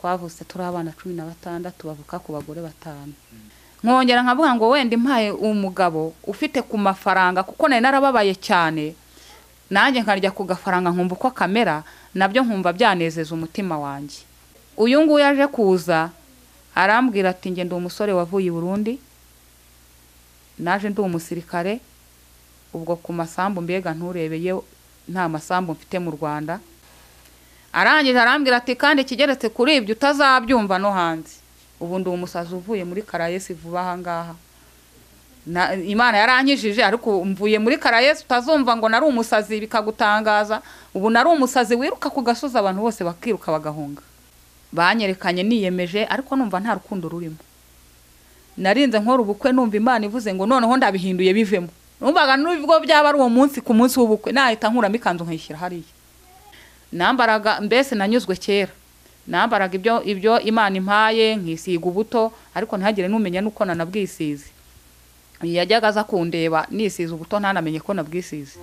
Twavutse turi abana 16 bavuka ku bagore 5. Nkongera nkavuga ngo wenda impaye umugabo ufite ku mafaranga, kuko nari narababaye cyane, nanjye nkarya ku gafaranga nkumva uko kamera, nabyo nkumva byanezeza umutima wanjye. Uyu nguyu aje kuza arambwira ati nge ndi umusore wavuye i Burundi, naje ndi umusirikare, ubwo ku masambu mbega nturebeye nta masambu mfite mu Rwanda. Arangije arambwira ati kandi ikigeretse kuri ibyo utazabyumva no hanze, ubu ndi umusazi uvuye muri Karayesi vuba aha ngaha. Imana yarankijije, ariko mvuye muri Karayesi utazumva ngo nari umusazi bikagutangaza. Ubu nari umusazi wiruka ku gasozi abantu bose bakiruka bagahunga. Banyerekanye niyemeje, ariko numva nta rukundo rurimo. Narinze nkora ubukwe numva Imana ivuze ngo noneho ndabihinduye bivemo. Numvaga nubwo byaba ari uwo munsi ku munsi w'ubukwe nahita nkuramo ikanzu nkayishyira hariya. Nambaraga mbese nanyuzwe kera, nambaraga ibyo Imana impaye, nkisiga ubuto, ariko ntihagire n'umenya nuko nanabwisize. Yajyaga aza kundeba nisize ubuto ntanamenye ko nabwisize.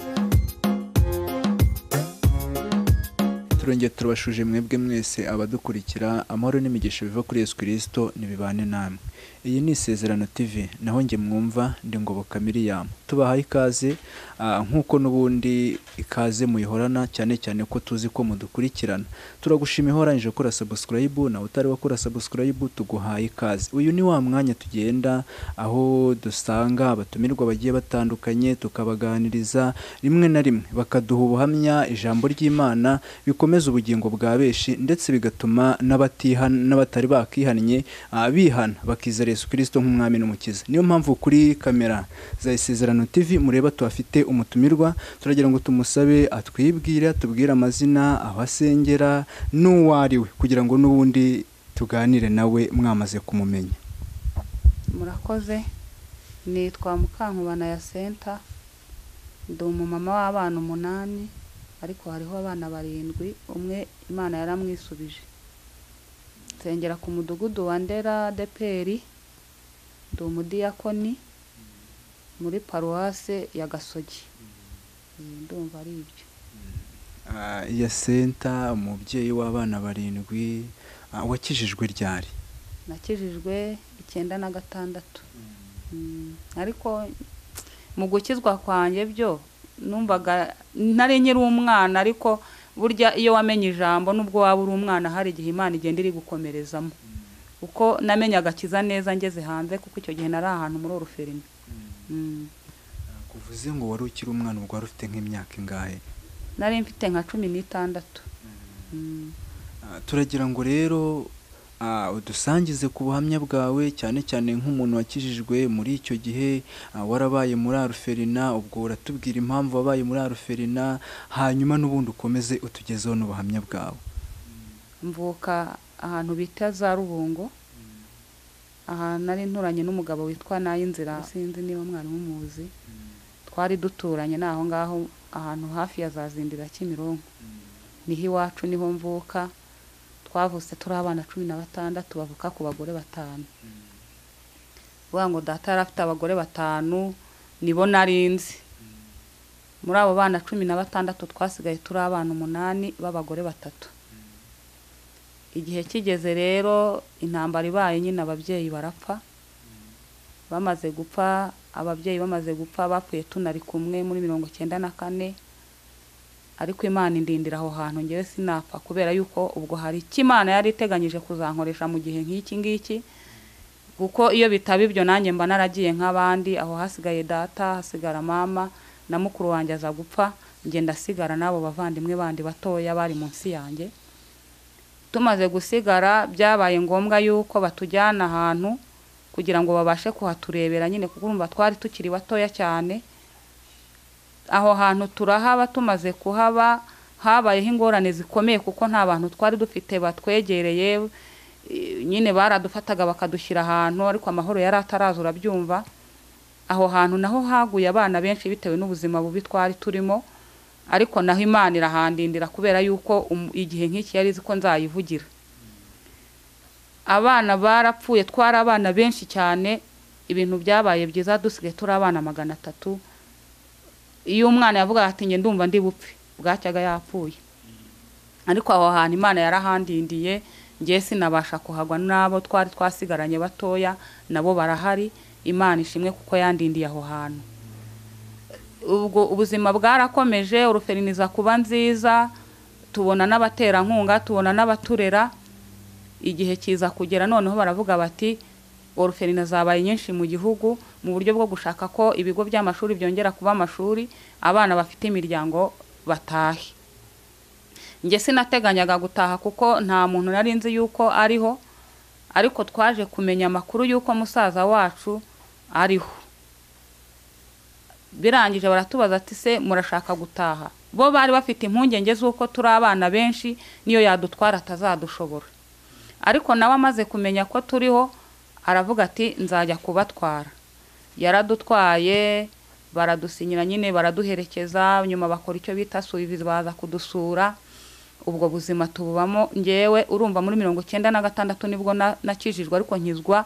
Turongeye turabashuje mwebwe mwese abadukurikira, amahoro n'imigisha biva kuri Yesu Kristo nibibane namwe. Iyi ni Isezerano TV, naho nge mwumva ndi Ngoboka Miriam. Tubahaye ikaze nk'uko n'ubundi ikaze muyihorana, cyane cyane ko tuzi ko mudukurikirana. Turagushima ihoranyije gukora subscribe, nawe utari wakora subscribe tuguhaye ikaze. Uyu ni wa mwanya tugenda aho dusanga abatumirwa bagiye batandukanye, tukabaganiriza rimwe na rimwe bakaduha ubuhamya, ijambo ry'Imana bikomeza ubugingo bwa benshi, ndetse bigatuma n'abatari bakihannye bihana bakizera Yesu Kristo nk'umwami n'umukiza. Niyo mpamvu kuri kamera za Isezerano TV mureba tuhafite umutumirwa, turagira ngo tumusabe atwibwire, atubwire amazina, aho asengera n'uwo ari we, kugira ngo n'ubundi tuganire nawe mwamaze kumumenya. Murakoze. Nitwa Mukankubana ya Senta, ndi umumama w'abana 8, ariko hariho abana 7, umwe Imana yaramwisubije. Nsengera ku mudugudu wa Ndera DPR, ndi umudiyakoni muri paruwase ya Gasogi. Ndumva ari ibyo. Ya Senta, umubyeyi w'abana 7, wakijijwe ryari? Nakijijwe 96. Ariko mu gukizwa kwanjye byo numvaga ntari nkiri umwana, ariko burya iyo wamenye ijambo nubwo waba uri umwana hari igihe Imana igenda iri gukomerezamo. Uko namenye agakiza neza ngeze hanze, kuko icyo gihe nari ahantu muri oruferina. Kuvuze ngo wari ukiri umwana, ubwo wari ufite nk'imyaka ingahe? Nari mfite nka 16. Turagira ngo rero udusangize ku buhamya bwawe, cyane cyane nk'umuntu wakijijwe muri icyo gihe, warabaye muri aruferina, ubwo uratubwira impamvu wabaye muri aruferina, hanyuma n'ubundi ukomeze utugezeho n'ubuhamya bwawe. Mvuka ahantu bita za Rubungo, ahantu nari nturanye n'umugabo witwa Nayinzira, sinzi niba mwari mumuzi. Twari duturanye naho ngaho ahantu hafi ya za Zindira Kimironko. Niho iwacu, niho mvuka. Twavutse turi abana 16 bavuka ku bagore 5. Vuga ngo data yari afite abagore 5, nibo narinzi. Muri abo bana 16 twasigaye turi abana 8 b'abagore 3. Igihe kigeze rero intambara ibaye nyine ababyeyi barapfa. Bamaze gupfa, ababyeyi bamaze gupfa bapfuye tunari kumwe muri 94. Ariko Imana indindira aho hantu ngewe sinapfa, kubera yuko ubwo hari icyo Imana yari iteganyije kuzankoresha mu gihe nk'iki ngiki, kuko iyo bitaba ibyo nanjye mba naragiye nk'abandi. Aho hasigaye data, hasigara mama na mukuru wanjye aza gupfa, nge ndasigara n'abo bavandimwe bandi batoya bari munsi yanjye. Tumaze gusigara byabaye ngombwa yuko batujyana ahantu kugira ngo babashe kuhaturebera nyine, kuko urumva twari tukiri batoya cyane. Aho hantu turahaba, tumaze kuhaba habayeho ingorane zikomeye, kuko nta bantu twari dufite batwegereye nyine, baradufataga bakadushyira ahantu, ariko amahoro yari ataraza urabyumva. Aho hantu naho haguye abana benshi bitewe n'ubuzima bubi twari turimo, ariko naho Imana irahandindira kubera yuko igihe nk'iki yari izi ko nzayivugira. Abana barapfuye, twari abana benshi cyane, ibintu byabaye byiza, dusigaye turi abana 300. Iyo umwana yavuga ati nge ndumva ndi bupfe, bwacyaga yapfuye. Ariko aho hantu Imana yarahandindiye, Ngiye sinabasha kuhagwa n'abo twari twasigaranye batoya, nabo barahari. Imana ishimwe kuko yandindiye aho hantu. Ubwo ubuzima bwarakomeje, uruferiniza kuba nziza, tubona n'abaterankunga, tubona n'abaturera. Igihe kiza kugera noneho baravuga bati oruferina zabaye nyinshi mu gihugu, mu buryo bwo gushaka ko ibigo by'amashuri byongera kuba amashuri, abana bafite imiryango batahe. Njye sinateganyaga gutaha kuko nta muntu nari nzi yuko ariho, ariko twaje kumenya amakuru yuko musaza wacu ariho. Birangije baratubaza ati se murashaka gutaha? Bo bari bafite impungenge z'uko turi abana benshi, niyo yadutwara atazadushobora. Ariko nawe amaze kumenya ko turiho aravuga ati nzajya kubatwara. Yaradutwaye, baradusinyira nyine, baraduherekeza, nyuma bakora icyo bita suivi, baza kudusura. Ubwo buzima tububamo. Ngewe urumva muri 96 nibwo nakijijwe, ariko nkizwa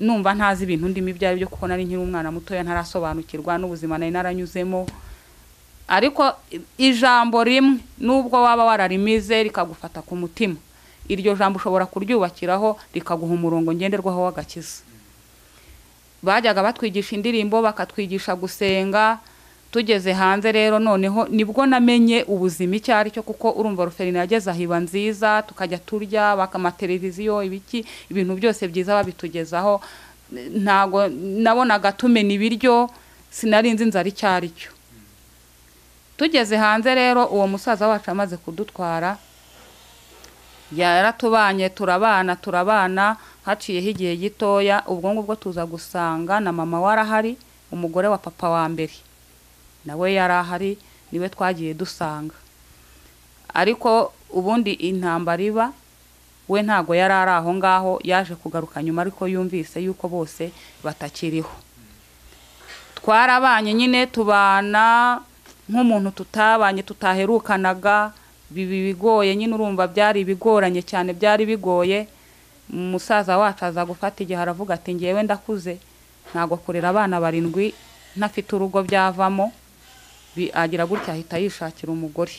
numva ntazi ibintu ndimo ibyo ari byo, kuko nari nkiri umwana mutoya ntarasobanukirwa n'ubuzima nari naranyuzemo. Ariko ijambo rimwe nubwo waba wararimize rikagufata ku mutima, iryo jambo ushobora kuryubakiraho rikaguha umurongo ngenderwaho w'agakiza. Bajyaga batwigisha indirimbo, bakatwigisha gusenga. Tugeze hanze rero noneho nibwo namenye ubuzima icyo ari cyo, kuko urumva ruferina yageze aho iba nziza, tukajya turya, amateleviziyo, ibiki, ibintu byose byiza babitugezaho. Ntago nabonaga tumena ibiryo, sinari nzi inzara icyo ari cyo. Tugeze hanze rero uwo musaza wacu amaze kudutwara, yaratubanye, turabana turabana, haciyeho igihe gitoya, ubwo ngubwo tuza gusanga na mama warahari, umugore wa papa wa mbere nawe yarahari, niwe twagiye dusanga. Ariko ubundi intambara iba, we ntago yari ari aho ngaho, yaje kugaruka nyuma ariko yumvise yuko bose batakiriho. Twarabanye nyine, tubana nk'umuntu tutabanye, tutaherukanaga, bibi bigoye nyine, urumva byari bigoranye cyane, byari bigoye. Umusaza wacu aza gufata igihe aravuga ati ngewe ndakuze, ntago kurera abana barindwi ntafite urugo byavamo. Agira gutya ahita yishakira umugore.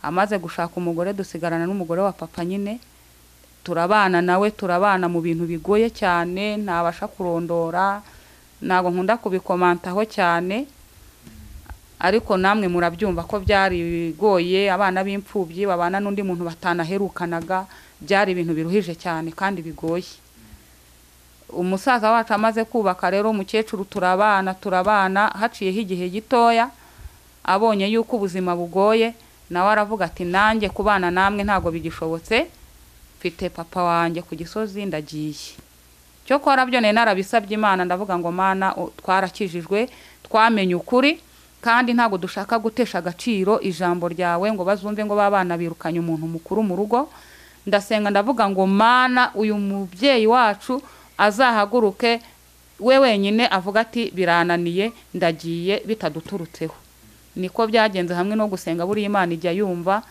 Amaze gushaka umugore dusigarana n'umugore wa papa nyine, turabana nawe, turabana mu bintu bigoye cyane ntabasha kurondora, ntago nkunda kubikomantaho cyane, ariko namwe murabyumva ko byari bigoye. Abana b'imfubyi babana n'undi muntu batanaherukanaga, byari ibintu biruhije cyane kandi bigoye. Umusaza wacu amaze kubaka rero umukecuru, turabana turabana, haciyeho igihe gitoya abonye yuko ubuzima bugoye, nawe aravuga ati nanjye kubana namwe ntago bigishobotse, mfite papa wanjye ku Gisozi ndagiye. Cyokora byo nari narabisabye Imana, ndavuga ngo Mana twarakijijwe, twamenye ukuri, kandi ntago dushaka gutesha agaciro ijambo ryawe ngo bazumve ngo babana birukanye umuntu mukuru mu rugo. Ndasenga ndavuga ngo Mana uyu mubyeyi wacu azahaguruke we wenyine avuga ati birananiye ndagiye bitaduturutseho. Niko byagenze hamwe no gusenga, buri Imana ijya yumva.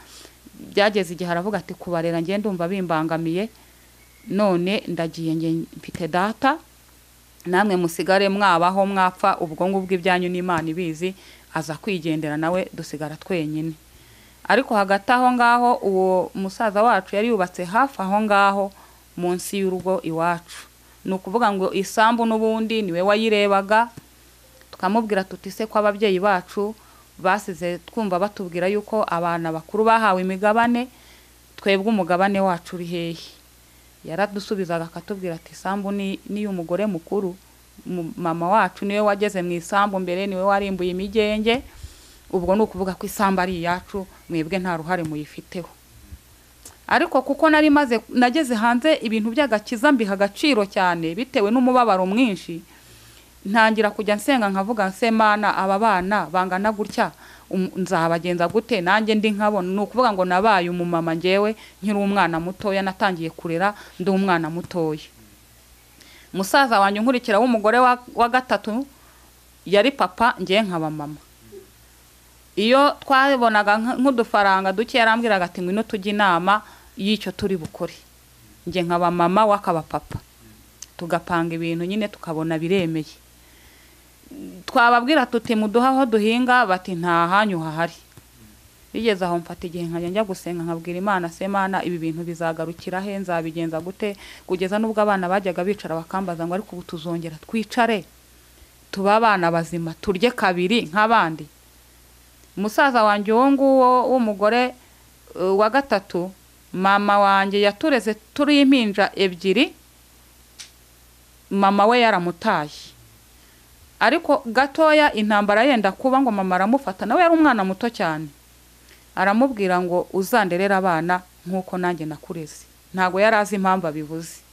Byageze igihe aravuga ati kubarera ngiye ndumva bimbangamiye, none ndagiye nge mfite data, namwe musigare mwabaho mwapfa, ubwo ngubwo ibyanyu n'Imana ibizi. Aza kwigendera nawe dusigara twenyine. Ariko hagati aho ngaho uwo musaza wacu yari yubatse hafi aho ngaho munsi y'urugo iwacu, ni ukuvuga ngo isambu n'ubundi niwe wayirebaga. Tukamubwira tuti se ko ababyeyi bacu basize twumva batubwira yuko abana bakuru bahawe imigabane, twebwe umugabane wacu uri hehe? Yaradusubizaga akatubwira ati isambu ni y'umugore mukuru, mama wacu niwe wageze mu isambu mbere, niwe warimbuye imigenge, ubwo ni ukuvuga ko isambu ari iyacu, mwebwe nta ruhare muyifiteho. Ariko kuko nari maze nageze hanze ibintu by'agakiza mbiha agaciro cyane bitewe n'umubabaro mwinshi, ntangira kujya nsenga nkavuga nse Mana aba bana bangana gutya nzabagenza gute nanjye ndi nkabona. Ni ukuvuga ngo nabaye umumama ngewe nkiri umwana mutoya, natangiye kurera ndi umwana mutoya. Musaza wanjye nkurikira w'umugore wa gatatu yari papa, ngiye nkaba mama. Iyo twabonaga nk'udufaranga duke yarambwiraga ati ngwino tujye inama y'icyo turi bukore, ngiye nkaba mama wakaba papa, tugapanga ibintu nyine tukabona biremeye. Twababwira tuti muduha aho duhinga, bati nta hanyu hahari. Bigeze aho mfata igihe nkajya njya gusenga, nkabwira Imana, se Mana, ibi bintu bizagarukira he? Nzabigenza gute? Kugeza n'ubwo abana bajyaga bicara bakambaza ngo ariko ubu tuzongera twicare tuba abana bazima, turye kabiri nk'abandi? Musaza wanjye uwo nguwo w'umugore wa gatatu, mama wanjye yatureze turi impinja ebyiri, mama we yaramutaye. Ariko gatoya intambara yenda kuba, ngo mama aramufata, nawe yari umwana muto cyane, aramubwira ngo uzanderere abana nk'uko nanjye nakureze. Ntabwo yari azi impamvu abivuze,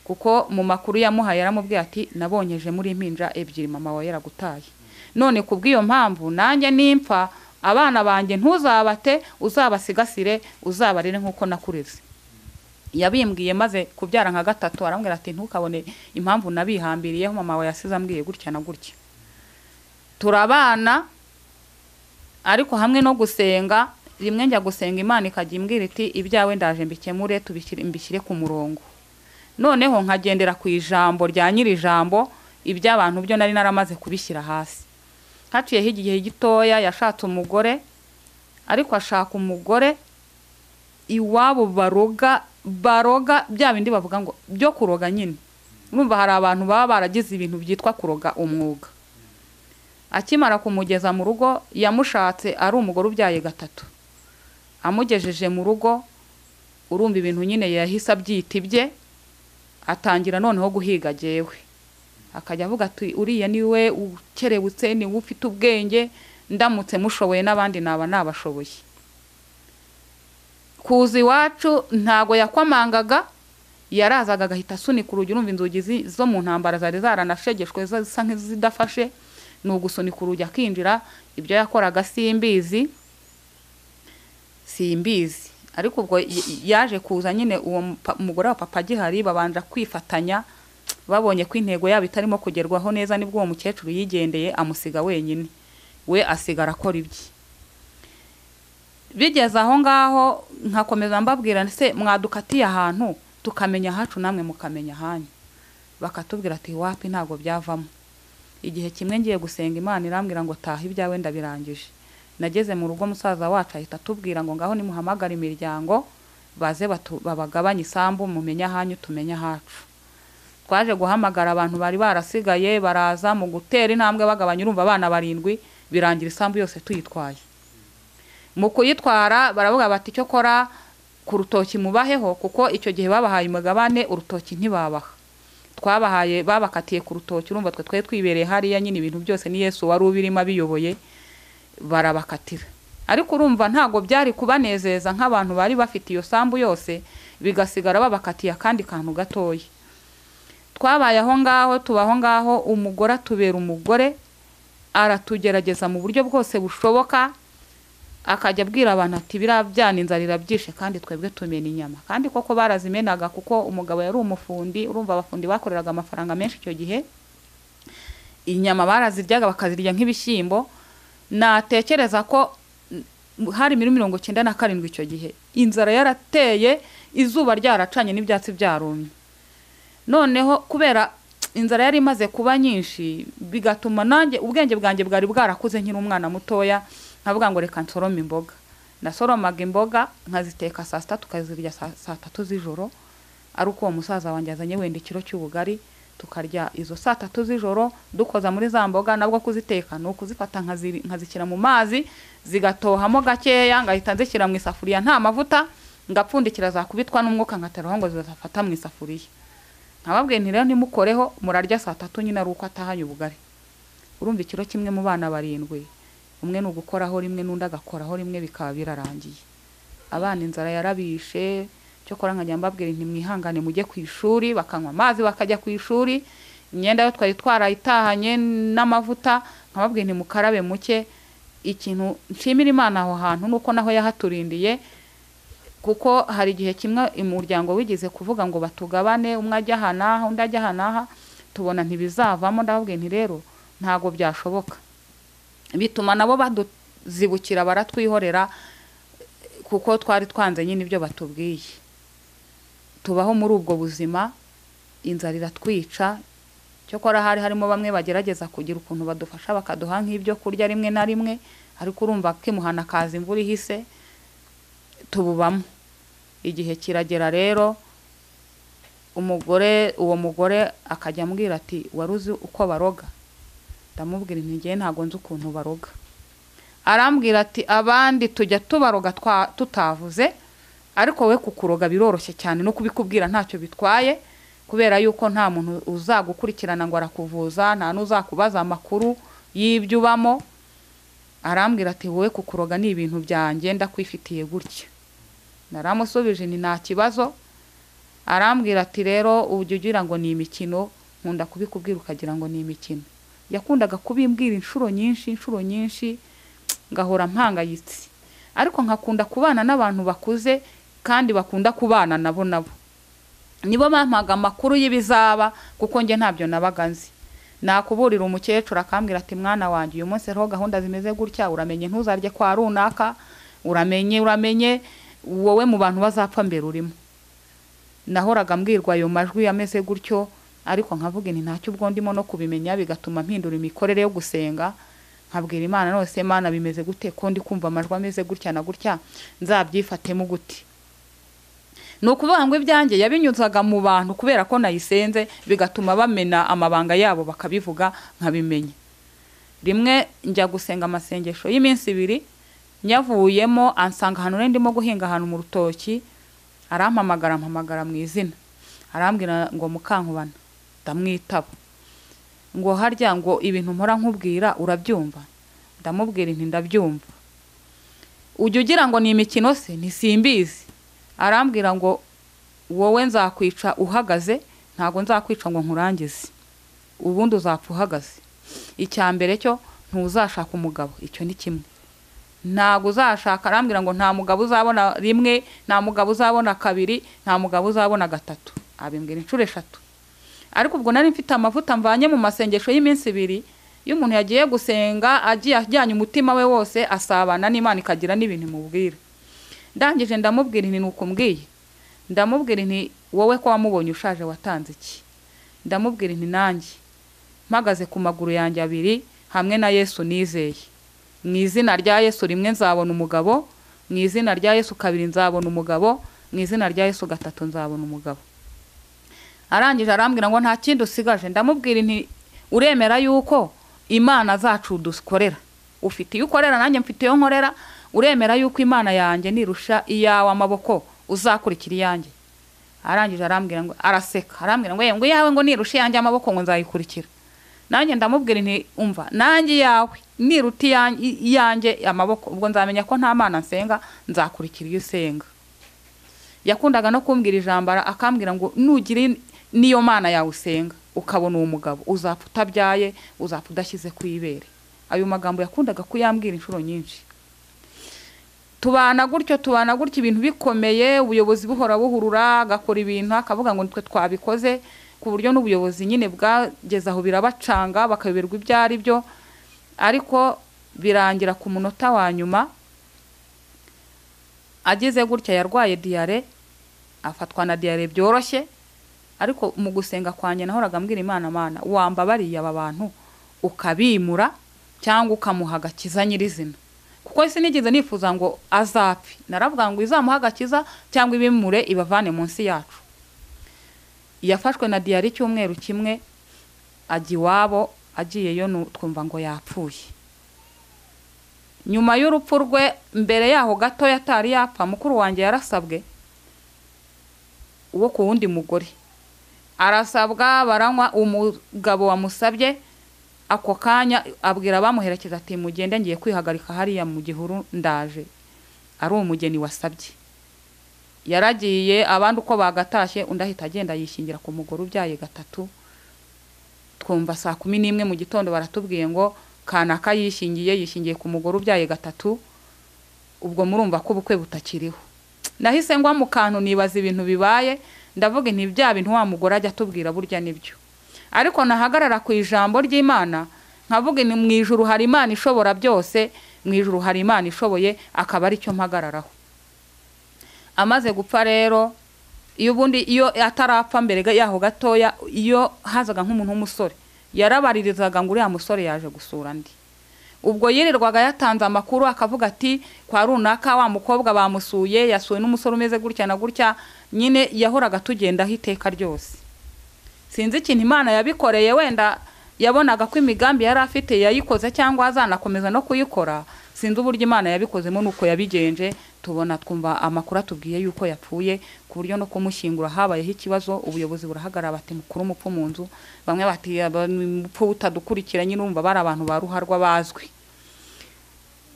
kuko mu makuru yamuhaye yaramubwiye ati nabonyeje muri impinja ebyiri, mama wawe yaragutaye, none kubw'iyo mpamvu nanjye nimpfa abana banjye ntuzabate, uzabasigasire, uzabarere nk'uko nakureze. Yabimbwiye maze kubyara nka gatatu, arambwira ati ntukabone impamvu nabihambiriyeho, mama wawe yasize ambwiye gutya na gutya. Turabana ariko hamwe no gusenga, rimwe njya gusenga Imana ikajya imbwira iti ibyawe ndaje mbikemure, mbishyire ku murongo. Noneho nkagendera ku ijambo rya nyiri ijambo, iby'abantu byo nari naramaze kubishyira hasi. Haciyeho igihe gitoya yashatse umugore, ariko ashaka umugore iwabo baroga, baroga bya bindi bavuga ngo byo kuroga nyine. Urumva hari abantu baba baragize ibintu byitwa kuroga umwuga. Akimara kumugeza mu rugo, yamushatse ari umugore ubyaye gatatu. Amugejeje mu rugo, urumva ibintu nyine yahise abyita ibye, atangira noneho guhiga jyewe. Akajya avuga ati uriya niwe ukerebutse, niwe ufite ubwenge, ndamutse mushoboye n'abandi naba nabashoboye. Kuza iwacu ntago yakwamangaga, yarazaga agahita asunika urugi. Urumva inzugi zo mu ntambara zari zaranashegeshwe zisa nk'izidafashe, ni ugusunika urugi akinjira. Ibyo yakoraga simbizi, simbizi. Ariko ubwo yaje kuza nyine uwo mugore wa papa agihari, babanja kwifatanya, babonye ko intego yabo itarimo kugerwaho neza, nibwo uwo mukecuru yigendeye amusiga wenyine, we asigara akora ibye. Bigeze aho ngaho nkakomeza mbabwira se mwadukatiye ahantu tukamenya ahacu namwe mukamenya ahanyu, bakatubwira ati wapi ntago byavamo. Igihe kimwe ngiye gusenga Imana irambwira ngo taha ibyawe ndabirangije. Nageze mu rugo musaza wacu ahita atubwira ngo ngaho nimuhamagara imiryango baze babagabanye isambu, mumenye ahanyu tumenye ahacu. Twaje guhamagara abantu bari barasigaye, baraza mu gutera intambwe bagabanya, urumva abana barindwi, birangira isambu yose tuyitwaye. Mu kuyitwara baravuga bati icyo kora ku rutoki mubaheho, kuko icyo gihe babahaye umugabane, urutoki ntibabaha. Twabahaye babakatiye ku rutoki, urumva twe twari twibereye hariya nyine, ibintu byose ni Yesu wari ubirimo abiyoboye, barabakatira. Ariko urumva ntago byari kubanezeza nk'abantu bari bafite iyo sambu yose, bigasigara babakatiye akandi kantu gatoya. Twabaye aho ngaho, tubaho ngaho, umugore atubera umugore, aratugerageza mu buryo bwose bushoboka, akajya abwira abantu ati biriya byana inzara irabyishe kandi twebwe tumena inyama. Kandi koko barazimenaga, kuko umugabo yari umufundi, urumva abafundi bakoreraga amafaranga menshi icyo gihe, inyama baraziryaga bakazirya nk'ibishyimbo. Natekereza ko hari muri 97 icyo gihe, inzara yarateye, izuba ryaracanye n'ibyatsi byarumye. Noneho kubera inzara yari imaze kuba nyinshi, bigatuma nanjye ubwenge bwanjye bwari bwarakuze nkiri umwana mutoya, nkavuga ngo reka nsorome imboga. Nasoromaga imboga nkaziteka saa sita, tukazirya saa tatu z'ijoro, ari uko uwo musaza wanjye azanye wenda ikiro cy'ubugari, tukarya izo saa tatu z'ijoro dukoza muri za mboga. Nabwo kuziteka ni ukuzifata nkazishyira mu mazi zigatohamo gakeya, ngahita nzishyira mu isafuriya nta mavuta, ngapfundikira zakubitwa n'umwuka ngateraho ngo zizafata mu isafuriya. Nkababwiye nti rero ntimukoreho, murarya saa tatu nyine ari uko atahanye ubugari. Urumva ikiro kimwe mu bana barindwi, umwe ni ugukoraho rimwe n'undi agakoraho rimwe, bikaba birarangiye. Abana inzara yarabishe. Cyokora nkajya mbabwira nti mwihangane mujye ku ishuri, bakanywa amazi bakajya ku ishuri, imyenda yo twari twarayitahanye n'amavuta, nkababwira nti mukarabe muke. Ikintu nshimira Imana aho hantu nuko naho yahaturindiye, kuko hari igihe kimwe umuryango wigeze kuvuga ngo batugabane, umwe ajya aha n'aha undi ajya aha n'aha, tubona ntibizavamo. Ndababwira nti rero ntago byashoboka, bituma nabo baduzibukira baratwihorera, kuko twari twanze nyine ibyo batubwiye. Tubaho muri ubwo buzima, inzara iratwica. Cyokora hari harimo bamwe bagerageza kugira ukuntu badufasha, bakaduha nk'ibyo kurya rimwe na rimwe, Ariko urumva kimuhana kaza imvura ihise, tububamo. Igihe kiragera rero umugore, uwo mugore akajya ambwira ati wari uzi uko baroga? Ndamubwira nti njye ntago nzi ukuntu baroga. Arambwira ati abandi tujya tubaroga tutavuze, ariko we kukuroga biroroshye cyane, no kubikubwira ntacyo bitwaye, kubera yuko nta muntu uzagukurikirana ngo arakuvuza, nta n'uzakubaza amakuru y'ibyo ubamo. Arambwira ati wowe kukuroga ni ibintu byanjye, ndakwifitiye gutya. Naramusubije nti nta kibazo. Arambwira ati rero ujya ugira ngo ni imikino, nkunda kubikubwira ukagira ngo ni imikino. Yakundaga kubimbwira inshuro nyinshi, inshuro nyinshi, ngahora mpangayitse. Ariko nkakunda kubana n'abantu bakuze kandi bakunda kubana nabo nabo. Nibo bampaga amakuru y'ibizaba, kuko njye ntabyo nabaga nzi. Nakuburira umukecuru akambwira ati mwana wanjye uyu munsi hariho gahunda zimeze gutya, uramenye ntuzarye kwa runaka, uramenye uramenye wowe mu bantu bazapfa mbere urimo. Nahoraga mbwirwa ayo majwi ameze gutyo, ariko nkavuga nti ntacyo ubwo ndimo no kubimenya, bigatuma mpindura imikorere yo gusenga. Nkabwira Imana nose Imana bimeze gute ko ndi kumva amajwi ameze gutya na gutya, nzabyifatemo gute? Ni ukuvuga ngo ibyanjye yabinyuzaga mu bantu kubera ko nayisenze, bigatuma bamena amabanga yabo bakabivuga nkabimenya. Rimwe njya gusenga amasengesho y'iminsi ibiri, nyavuyemo ansanga ahantu nari ndimo guhinga ahantu mu rutoki, arampamagara ampamagara mu izina, arambwira ngo Mukankubana, ndamwitaba. Ngo harya ngo ibintu mpora nkubwira urabyumva? Ndamubwira nti ndabyumva. Ujya ugira ngo ni imikino se? Nti simbizi. Arambwira ngo wowe nzakwica uhagaze, ntago nzakwica ngo nkurangize, ubundi uzapfa uhagaze. Icya mbere cyo ntuzashaka umugabo, icyo ni kimwe, ntago uzashaka. Arambwira ngo nta mugabo uzabona rimwe, nta mugabo uzabona kabiri, nta mugabo uzabona gatatu. Abimbwira inshuro eshatu. Ariko ubwo nari mfite amavuta mvanye mu masengesho y'iminsi ibiri, iyo umuntu yagiye gusenga agiye ajyanye umutima we wose, asabana n'Imana ikagira n'ibintu imubwira. Ndangije ndamubwira nti nuko mbwiye, ndamubwira nti wowe ko wamubonye ushaje watanze iki? Ndamubwira nti nanjye mpagaze ku maguru yanjye abiri hamwe na Yesu nizeye, mu izina rya Yesu rimwe nzabona umugabo, mu izina rya Yesu kabiri nzabona umugabo, mu izina rya Yesu gatatu nzabona umugabo. Arangije arambwira ngo nta kindi usigaje. Ndamubwira nti uremera yuko Imana zacu dukorera, ufite iyo ukorera nanjye mfite iyo nkorera, uremera yuko Imana yanjye nirusha iyawe amaboko uzakurikira iyanjye? Arangije arambwira ngo, araseka, arambwira ngo ngo iyawe ngo nirusha iyanjye amaboko ngo nzayikurikira. Nanjye ndamubwira nti umva, nanjye iyawe niruta iyanjye amaboko, ubwo nzamenya ko nta Mana nsenga, nzakurikira iyo usenga. Yakundaga no kumbwira ijambo, akambwira ngo nugira niyo Mana yawe usenga ukabona uwo mugabo uzapfa utabyaye, uzapfa udashyize ku ibere. Ayo magambo yakundaga kuyambwira inshuro nyinshi. Tubana gutyo, tubana gutyo, ibintu bikomeye, ubuyobozi buhora buhurura, agakora ibintu akavuga ngo nitwe twabikoze, ku buryo n'ubuyobozi nyine bwageze aho birabacanga bakayoberwa ibyo ari byo. Ariko birangira ku munota wa nyuma ageze gutya yarwaye diyare, afatwa na diyare byoroshye. Ariko mu gusenga kwanjye nahoraga mbwira Imana, Mana wambabariye aba bantu ukabimura cyangwa ukamuha agakiza nyirizina, kuko sinigeze nifuza ngo azapfe. Naravuga ngo izamuha agakiza cyangwa ibimure ibavane munsi yacu. Yafashwe na diyare icyumweru kimwe, ajya iwabo, agiyeyo twumva ngo yapfuye. Nyuma y'urupfu rwe, mbere yaho gato yatari yapfa, mukuru wanjye yarasabwe uwo ku wundi mugore, arasabwa baranywa. Umugabo wamusabye ako kanya abwira abamuherekeza ati mugende ngiye kwihagarika hariya mu gihuru ndaje. Ari umugeni wasabye. Yaragiye, abandi uko bagatashye, undi ahita agenda yishingira ku mugore ubyaye gatatu. Twumva saa 11 mu gitondo baratubwiye ngo kanaka yishingiye, yishingiye ku mugore ubyaye gatatu. Ubwo murumva ko ubukwe butakiriho. Nahise ngwa mu kantu nibaza ibintu bibaye, ndavuga nti bya bintu wa mugore ajya atubwira burya nibyo. Ariko nahagarara ku ijambo ry'Imana nkavuga nti mu ijuru hari Imana ishobora byose, mu ijuru hari Imana ishoboye, akaba ari cyo mpagararaho. Amaze gupfa rero, iyo ubundi iyo atarapfa mbere yaho gatoya, iyo hazaga nk'umuntu w'umusore yarabaririzaga ngo uriya musore yaje gusura ndi. Ubwo yirirwaga yatanze amakuru akavuga ati kwa runaka wa mukobwa bamusuye, yasuwe n'umusore umeze gutya na gutya, nyine yahoraga tugendaho iteka ryose. Sinzi ikintu Imana yabikoreye, wenda yabonaga ko imigambi yari afite yayikoze cyangwa azanakomeza no kuyikora. Sinzi uburyo Imana yabikozemo nuko yabigenje, tubona twumva amakuru atubwiye yuko yapfuye, ku buryo no kumushyingura habayeho ikibazo, ubuyobozi burahagarara bati mukuru umupfu mu nzu, bamwe bati umupfu utadukurikira, nyine urumva bari abantu ba ruharwa bazwi.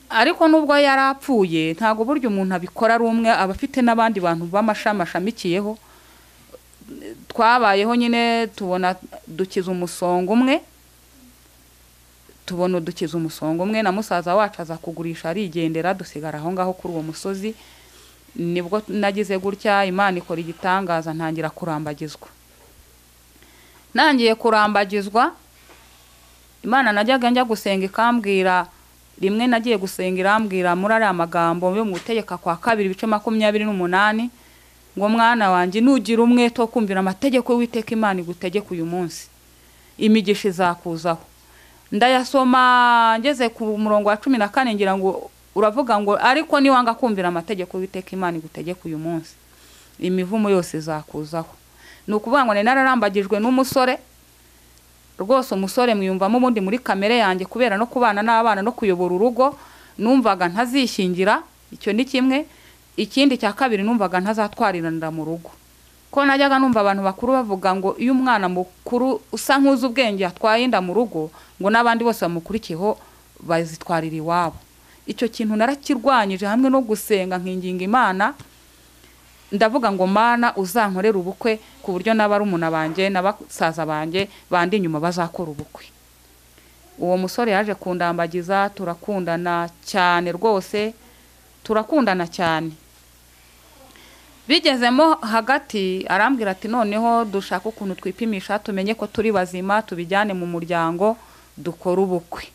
Ariko nubwo yari apfuye ntago buryo umuntu abikora ari umwe, aba afite n'abandi bantu b'amashami ashamikiyeho. Twabayeho nyine tubona dukiza umusongo umwe, tubona dukiza umusongo umwe na musaza wacu aza kugurisha arigendera, dusigara aho ngaho kuri uwo musozi. Nibwo nagize gutya Imana ikora igitangaza ntangira kurambagizwa. Nangiye kurambagizwa, Imana najyaga njya gusenga ikambwira, rimwe nagiye gusenga irambwira muri ariya magambo yo mu Gutegeka kwa kabiri ibice 28 ngo mwana wanjye nugira umwete wo kumvira amategeko y'Uwiteka Imana igutegeka uyu munsi, imigisha izakuzaho. Ndayasoma ngeze ku murongo wa 14 ngira ngo uravuga ngo ariko niwanga kumvira amategeko y'Uwiteka Imana igutegeka uyu munsi, imivumo yose izakuzaho. Ni ukuvuga ngo nararambagijwe n'umusore rwose, umusore mwiyumvamo ubundi muri kamere yanjye kubera no kubana n'abana no kuyobora urugo, numvaga ntazishingira, icyo ni kimwe. Ikindi cya kabiri numvaga ntazatwarirana mu rugo, ko najyaga numva abantu bakuru bavuga ngo iyo umwana mukuru usa nk'uzi ubwenge atwaye inda mu rugo, ngo n'abandi bose bamukurikiyeho bazitwarira iwabo. Icyo kintu narakirwanyije hamwe no gusenga nkinginga Imana, ndavuga ngo Mana uzankorera ubukwe ku buryo n'abarumuna banjye n'abasaza banjye bandi inyuma bazakora ubukwe. Uwo musore yaje kundambagiza, turakundana cyane rwose, turakundana cyane. Bigezemo hagati arambwira ati noneho dushaka ukuntu twipimisha tumenye ko turi bazima, tubijyane mu muryango dukora ubukwe.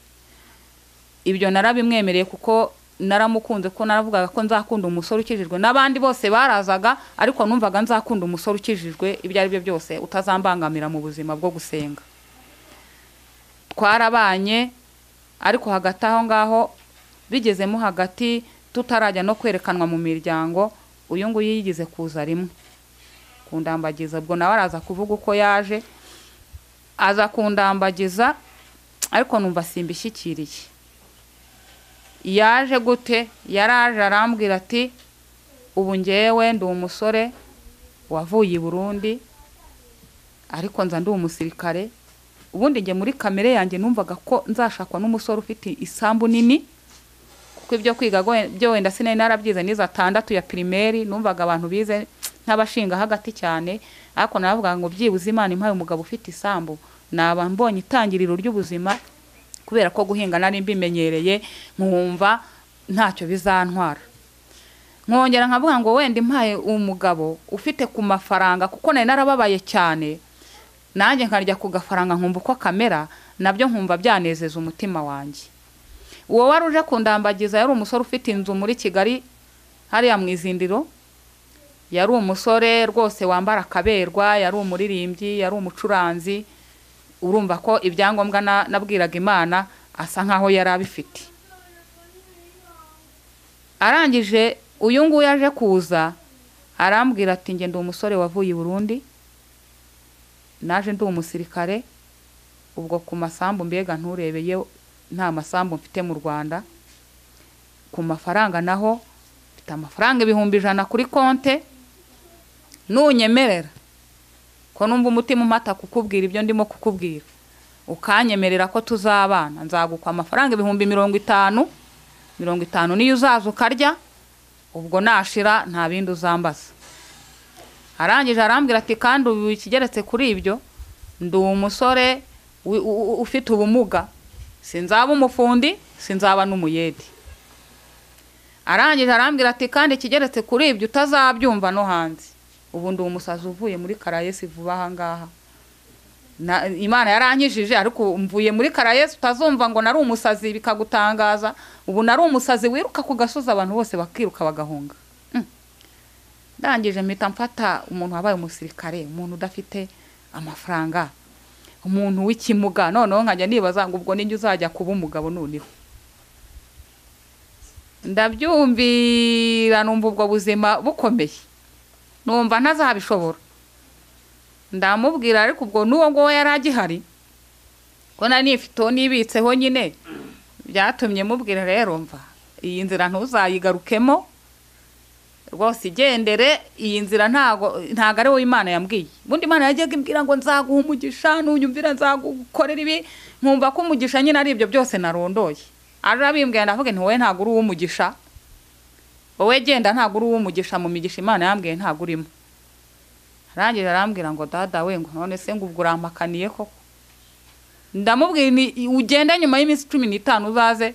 Ibyo narabimwemereye kuko naramukunze, ko naravugaga ko nzakunda umusore ukijijwe, n'abandi bose barazaga ariko numvaga nzakunda umusore ukijijwe ibyo ari byo byose utazambangamira mu buzima bwo gusenga. Twarabanye ariko hagati aho ngaho bigezemo hagati tutarajya no kwerekanwa mu miryango, uyu nguyu yigize kuza rimwe kundambagiza. Ubwo nawe araza kuvuga uko yaje aza kundambagiza, ariko numva simbishyikiriye. Yaje gute? Yaraje arambwira ati ubu ngewe ndi umusore wavuye i Burundi ariko nza ndi umusirikare. Ubundi nge muri kamere yanjye numvaga ko nzashakwa n'umusore ufite isambu nini, kuko ibyo kwiga byo wenda sinari narabyize niza 6 ya primaire, numvaga abantu bize nk'abashinga hagati cyane, ariko naravuga ngo byibuze Imana impaye umugabo ufite isambu naba mbonye itangiriro ry'ubuzima, kubera ko guhinga nari mbimenyereye nkumva ntacyo bizantwara. Nkongera nkavuga ngo wenda impaye umugabo ufite ku mafaranga, kuko nari narababaye cyane, nanjye nkarya ku gafaranga nkumva uko kamera, nabyo nkumva byanezeza umutima wanjye. Uwo wari uje kundambagiza yari umusore ufite inzu muri Kigali hariya mu Izindiro, yari umusore rwose wambara akaberwa, yari umuririmbyi, yari umucuranzi. Urumva ko ibyangombwa nabwiraga Imana asa nkaho yari abifite. Arangije uyu nguyu yaje kuza arambwira ati nge ndi umusore wavuye i Burundi, naje ndi umusirikare, ubwo ku masambu mbega nturebeye nta masambu mfite mu Rwanda, ku mafaranga naho mfite amafaranga 100,000 kuri konte, nunyemerera ko numva umutima umata kukubwira ibyo ndimo kukubwira, ukanyemerera ko tuzabana, nzagukwa amafaranga 50,000, 50 niyo uzaza ukarya, ubwo nashira nta bindi uzambaza. Arangije arambwira ati kandi ubu ikigeretse kuri ibyo ndi umusore ufite ubumuga, sinzaba umufundi, sinzaba n'umuyedi. Arangije arambwira ati kandi ikigeretse kuri ibyo utazabyumva no hanze, ubu ndi umusazi uvuye muri Karayesi vuba aha ngaha. Imana yarankijije ariko mvuye muri Karayesi, utazumva ngo nari umusazi bikagutangaza. Ubu nari umusazi wiruka ku gasozi abantu bose bakiruka bagahunga. Ndangije mpita mfata umuntu wabaye umusirikare, umuntu udafite amafaranga, umuntu w'ikimuga, noneho nkajya nibaza ngo ubwo ninjye uzajya kuba umugabo noneho. Ndabyumvira numva ubwo buzima bukomeye, numva ntazabishobora. Ndamubwira ariko ubwo n'uwo nguwo yari agihari, ko nari nifite nibitseho nyine, byatumye mubwira rero mva iyi nzira ntuzayigarukemo rwose, igendere iyi nzira ntago ari wowe Imana yambwiye. Ubundi Imana yajyaga imbwira ngo nzaguha umugisha, nunyumvira nzagukorera ibi, nkumva ko umugisha nyine ari ibyo byose narondoye. Arabimbwira ndavuga nti wowe ntago uri uw'umugisha, wowe genda ntago uri uw'umugisha, mu migisha Imana yambwiye ntago urimo. Arangije arambwira ngo dada we, ngo none se ngo ubwo urampakaniye koko? Ndamubwira nti ugende nyuma y'iminsi 15 uzaze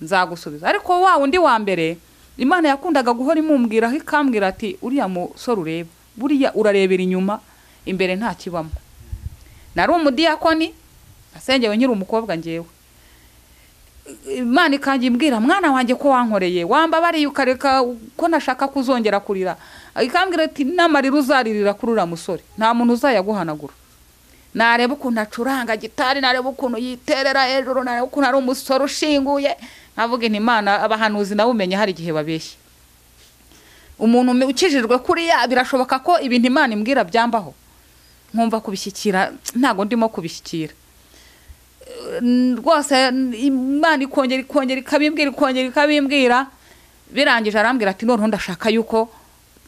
nzagusubiza. Ariko wa wundi wa mbere Imana yakundaga guhora imumbwiraho, ikambwira ati uriya musore ureba buriya urarebera inyuma, imbere nta kibamo. Nari umudiyakoni asengewe nkiri umukobwa ngewe. Imana ikanjye imbwira mwana wanjye ko wankoreye, wambabariye ukareka ko nashaka kuzongera kurira. Ikambwira ati n'amarira uzaririra kuri uriya musore nta muntu uzayaguhanagura. Nareba ukuntu acuranga gitari, nareba ukuntu yiterera hejuru, nareba ukuntu ari umusore ushinguye, nkavuga nti Imana abahanuzi nawe umenye hari igihe babeshya. Umuntu ukijijwe kuriya birashoboka ko ibintu Imana imbwira byambaho, nkumva kubishyikira ntago ndimo kubishyikira rwose. Imana ikongera ikongera ikabimbwira ikongera ikabimbwira. Birangije arambwira ati noneho ndashaka yuko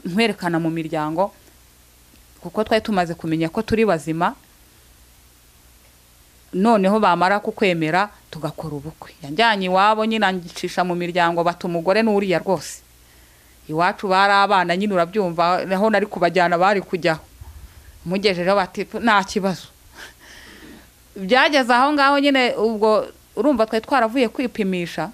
nkwerekana mu miryango, kuko twari tumaze kumenya ko turi bazima, noneho bamara kukwemera tugakora ubukwe. Yanjyanye iwabo nyine ancisha mu miryango, bata umugore n'uriya rwose. Iwacu bari abana nyine urabyumva, naho nari kubajyana bari kujyaho, mugejejeho bati nta kibazo. Byageze aho ngaho nyine ubwo urumva twari twaravuye kwipimisha,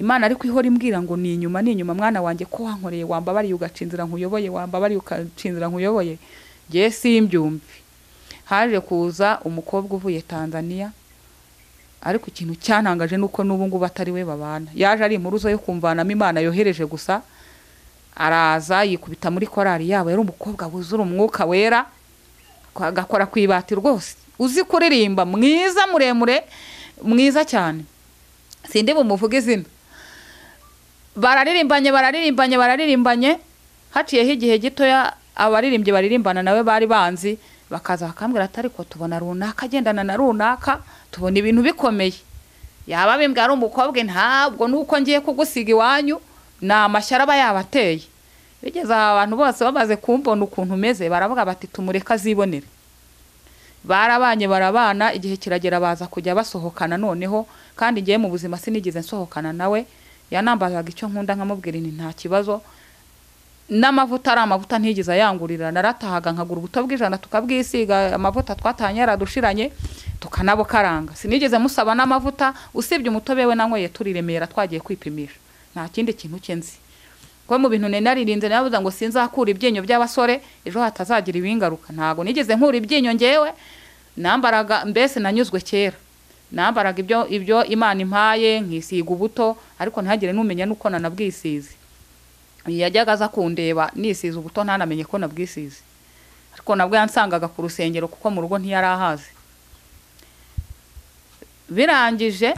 Imana ariko ihora imbwira ngo ni inyuma ni inyuma, mwana wanjye ko wankoreye, wambabariye ugaca inzira nkuyoboye, wambabariye ugaca inzira nkuyoboye. Ngewe simbyumve. Haje kuza umukobwa uvuye Tanzania, ariko ikintu cyantangaje nuko n'ubu ngubu atari we babana. Yaje ari impuruza yo kumvanamo Imana yohereje gusa, araza yikubita muri korali yabo. Yari umukobwa wuzura umwuka wera, agakora ku ibati rwose, uzi kuririmba, mwiza muremure, mwiza cyane, sindi bumuvuge izina. Bararirimbanye bararirimbanye bararirimbanye, haciyeho igihe gitoya abaririmbyi baririmbana nawe bari banzi bakaza bakambwira ati ariko tubona runaka agendana na runaka, tubona ibintu bikomeye. Yaba bimbwira ari umukobwa, ntabwo nuko ngiye kugusiga iwanyu, ni amashyara aba yabateye. Bigeze aha abantu bose bamaze kumbona ukuntu umeze, baravuga bati tumureke azibonere. Barabanye barabana, igihe kiragera baza kujya basohokana noneho, kandi ngiye mu buzima sinigeze nsohokana nawe. Yanambazaga icyo nkunda nkamubwira nti nta kibazo, n'amavuta ari amavuta ntigeze ayangurira. Naratahaga nkagura ubuto bw'ijana tukabwisiga, amavuta twatanye yaradushiranye tukanabukaranga. Sinigeze musaba n'amavuta usibye umutobe we nanyweye turi Remera twagiye kwipimisha, nta kindi kintu cye nzi. Ko mu bintu naririnze navuze ngo sinzakura ibyinyo by'abasore ejo hatazagira ibingaruka. Ntago nigeze nkura ibyinyo ngewe, nambaraga mbese nanyuzwe kera, nambaraga ibyo Imana impaye nkisiga ubuto, ariko ntagire numenya nuko nanabwisize. Yajyaga aza kundeba nisize ubuto ntanamenye ko nabwisize, ariko nabwo yansangaga ku rusengero kuko mu rugo ntiyari ahazi. Birangije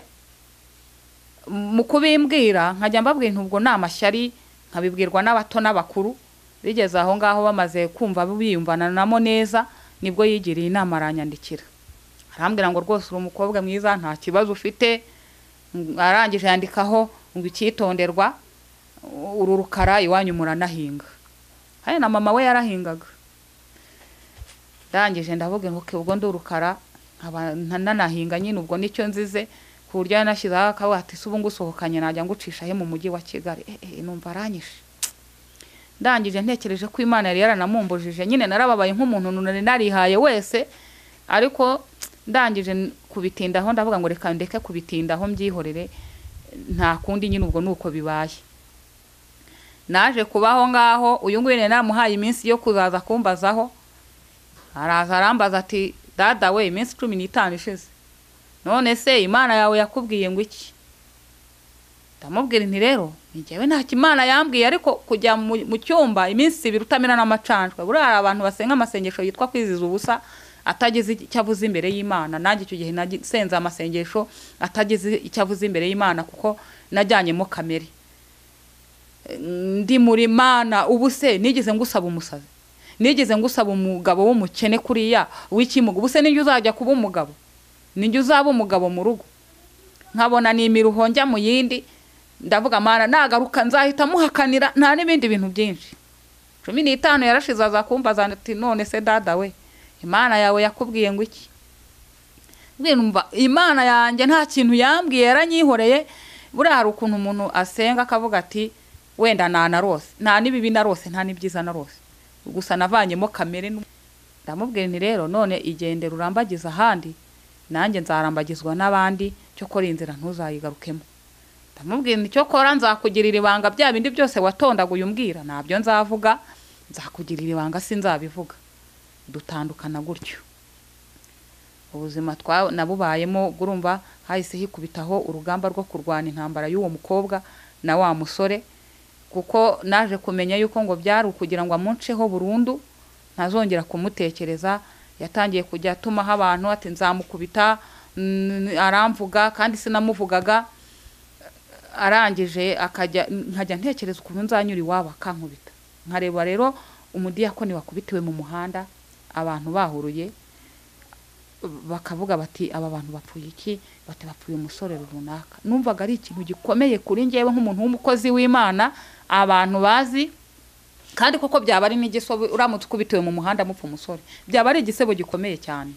mu kubimbwira nkajya mbabwira ubwo ni amashyari, nkabibwirwa n'abato n'abakuru. Bigeze aho ngaho bamaze kumva biyumvananamo neza, nibwo yigiriye inama aranyandikira, arambwira ngo rwose uri umukobwa mwiza nta kibazo ufite. Arangije yandikaho ngo icyitonderwa, uru rukara iwanyu muranahinga. Haya na mama we yarahingaga. Ndangije ndavuga ngo ubwo ndi urukara nkaba nanahinga nyine, ubwo nicyo nzize, ku buryo yanashyizeho akavuga ati se ubu ngusohokanye najya ngucisha he mu mujyi wa Kigali. Numva aranyishe. Ndangije ntekereje ko Imana yari yaranamumbujije nyine, narababaye nk'umuntu nari narihaye wese, ariko ndangije kubitindaho ndavuga ngo reka ndeke kubitindaho mbyihorere, nta kundi nyine ubwo nuko bibaye. Naje kubaho ngaho, uyu nguyu nari naramuhaye iminsi yo kuzaza kumbazaho, araza arambaza ati dada we iminsi 15 ishize, none se Imana yawe yakubwiye ngo iki? Ndamubwira nti rero njyewe nta Imana yambwiye, ariko kujya mu cyumba iminsi 2 utamena n'amacanjwe. Buriya hari abantu basenga amasengesho yitwa kwiziza ubusa atagize icyo avuze imbere y'Imana. Nanjye icyo gihe nasenze amasengesho atagize icyo avuze imbere y'Imana, kuko Najyanyemo kamere ndi muri Mana. Ubu se nigeze ngusaba umusazi, nigeze ngusaba umugabo w'umukene kuriya w'ikimuga? Ubu se ninjye uzajya kuba umugabo, ninjye uzaba umugabo mu rugo? Nkabona ni imiruho njya mu yindi. Ndavuga Mana nagaruka nzahita muhakanira, nta n'ibindi bintu byinshi. 15 yarashize aza kumbaza ati none se dada we, Imana yawe yakubwiye ngo iki? Numva Imana yanjye nta kintu yambwiye, yaranyihoreye. Buriya hari ukuntu umuntu asenga akavuga ati wenda nanarose, nta n'ibibi narose, nta n'ibyiza narose, gusa navanyemo kamere. Ndamubwira nti rero none igendera urambagiza ahandi, nanjye nzarambagizwa n'abandi, cyokora inzira ntuzayigarukemo. Ndamubwira nti cyokora nzakugirira ibanga, bya bindi byose watondaguye umbwira ntabyo nzavuga, nzakugirira ibanga sinzabivuga. Dutandukana gutyo. Ubuzima nabubayemo, urumva hahise hikubitaho urugamba rwo kurwana intambara y'uwo mukobwa na wa musore, kuko naje kumenya yuko ngo byari ukugira ngo amunceho burundu ntazongera kumutekereza. Yatangiye kujya atumaho abantu ati nzamukubita, aramvuga kandi sinamuvugaga. Arangije akajya, nkajya ntekereza ukuntu nzanyura iwabo akankubita. Nkareba rero umudiyakoni wakubitiwe mu muhanda, abantu bahuruye bakavuga bati aba bantu bapfuye iki? Bati bapfuye umusore runaka. Numvaga ari ikintu gikomeye kuri njyewe nk'umuntu w'umukozi w'Imana abantu bazi, kandi koko byaba ari n'igisebo uramutse ukubitiwe mu muhanda mupfa umusore, byaba ari igisebo gikomeye cyane.